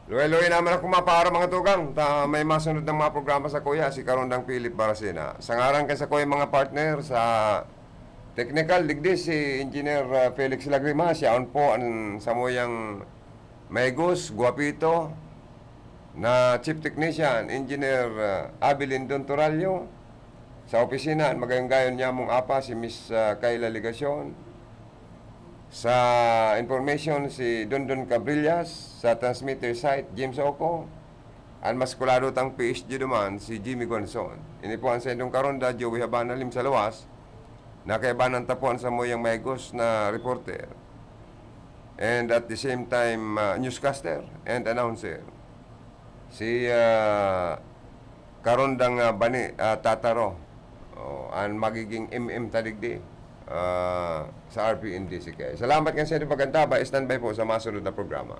Luway-luway naman ako mapara, mga tugang. Ta may masunod ng mga programa sa kuya, si Karondang Philip Baracena. Sa ngaran kan sa kuya, mga partner, sa technical, digdi si Engineer, ah, Felix Lagrimas, yaon po ang samuyang maigos, guwapito, na Chief Technician, Engineer, ah, Abby Lindon Torallo. Sa opisina, an magayon-gayon nyamong apa, si Miss, ah, Kayla Legacion. Sa information, si Dondon Cabrillas. Sa transmitter site, James Oco. An mas kulado tang P S G duman, si Jimmy Gonzon. Ini po an saindong karonda, Joey Habana, lim sa luwas. Nakaibanan ta po an samuyang maigos na reporter. And at the same time, ah, newscaster and announcer. Si, ah, karondang, ah, Bani, ah, Tataro. Oh, an magiging M M ta digdi, ah, sa R P N D C K. Salamat kan saindong pag-antaba. Standby po sa masunod na programa.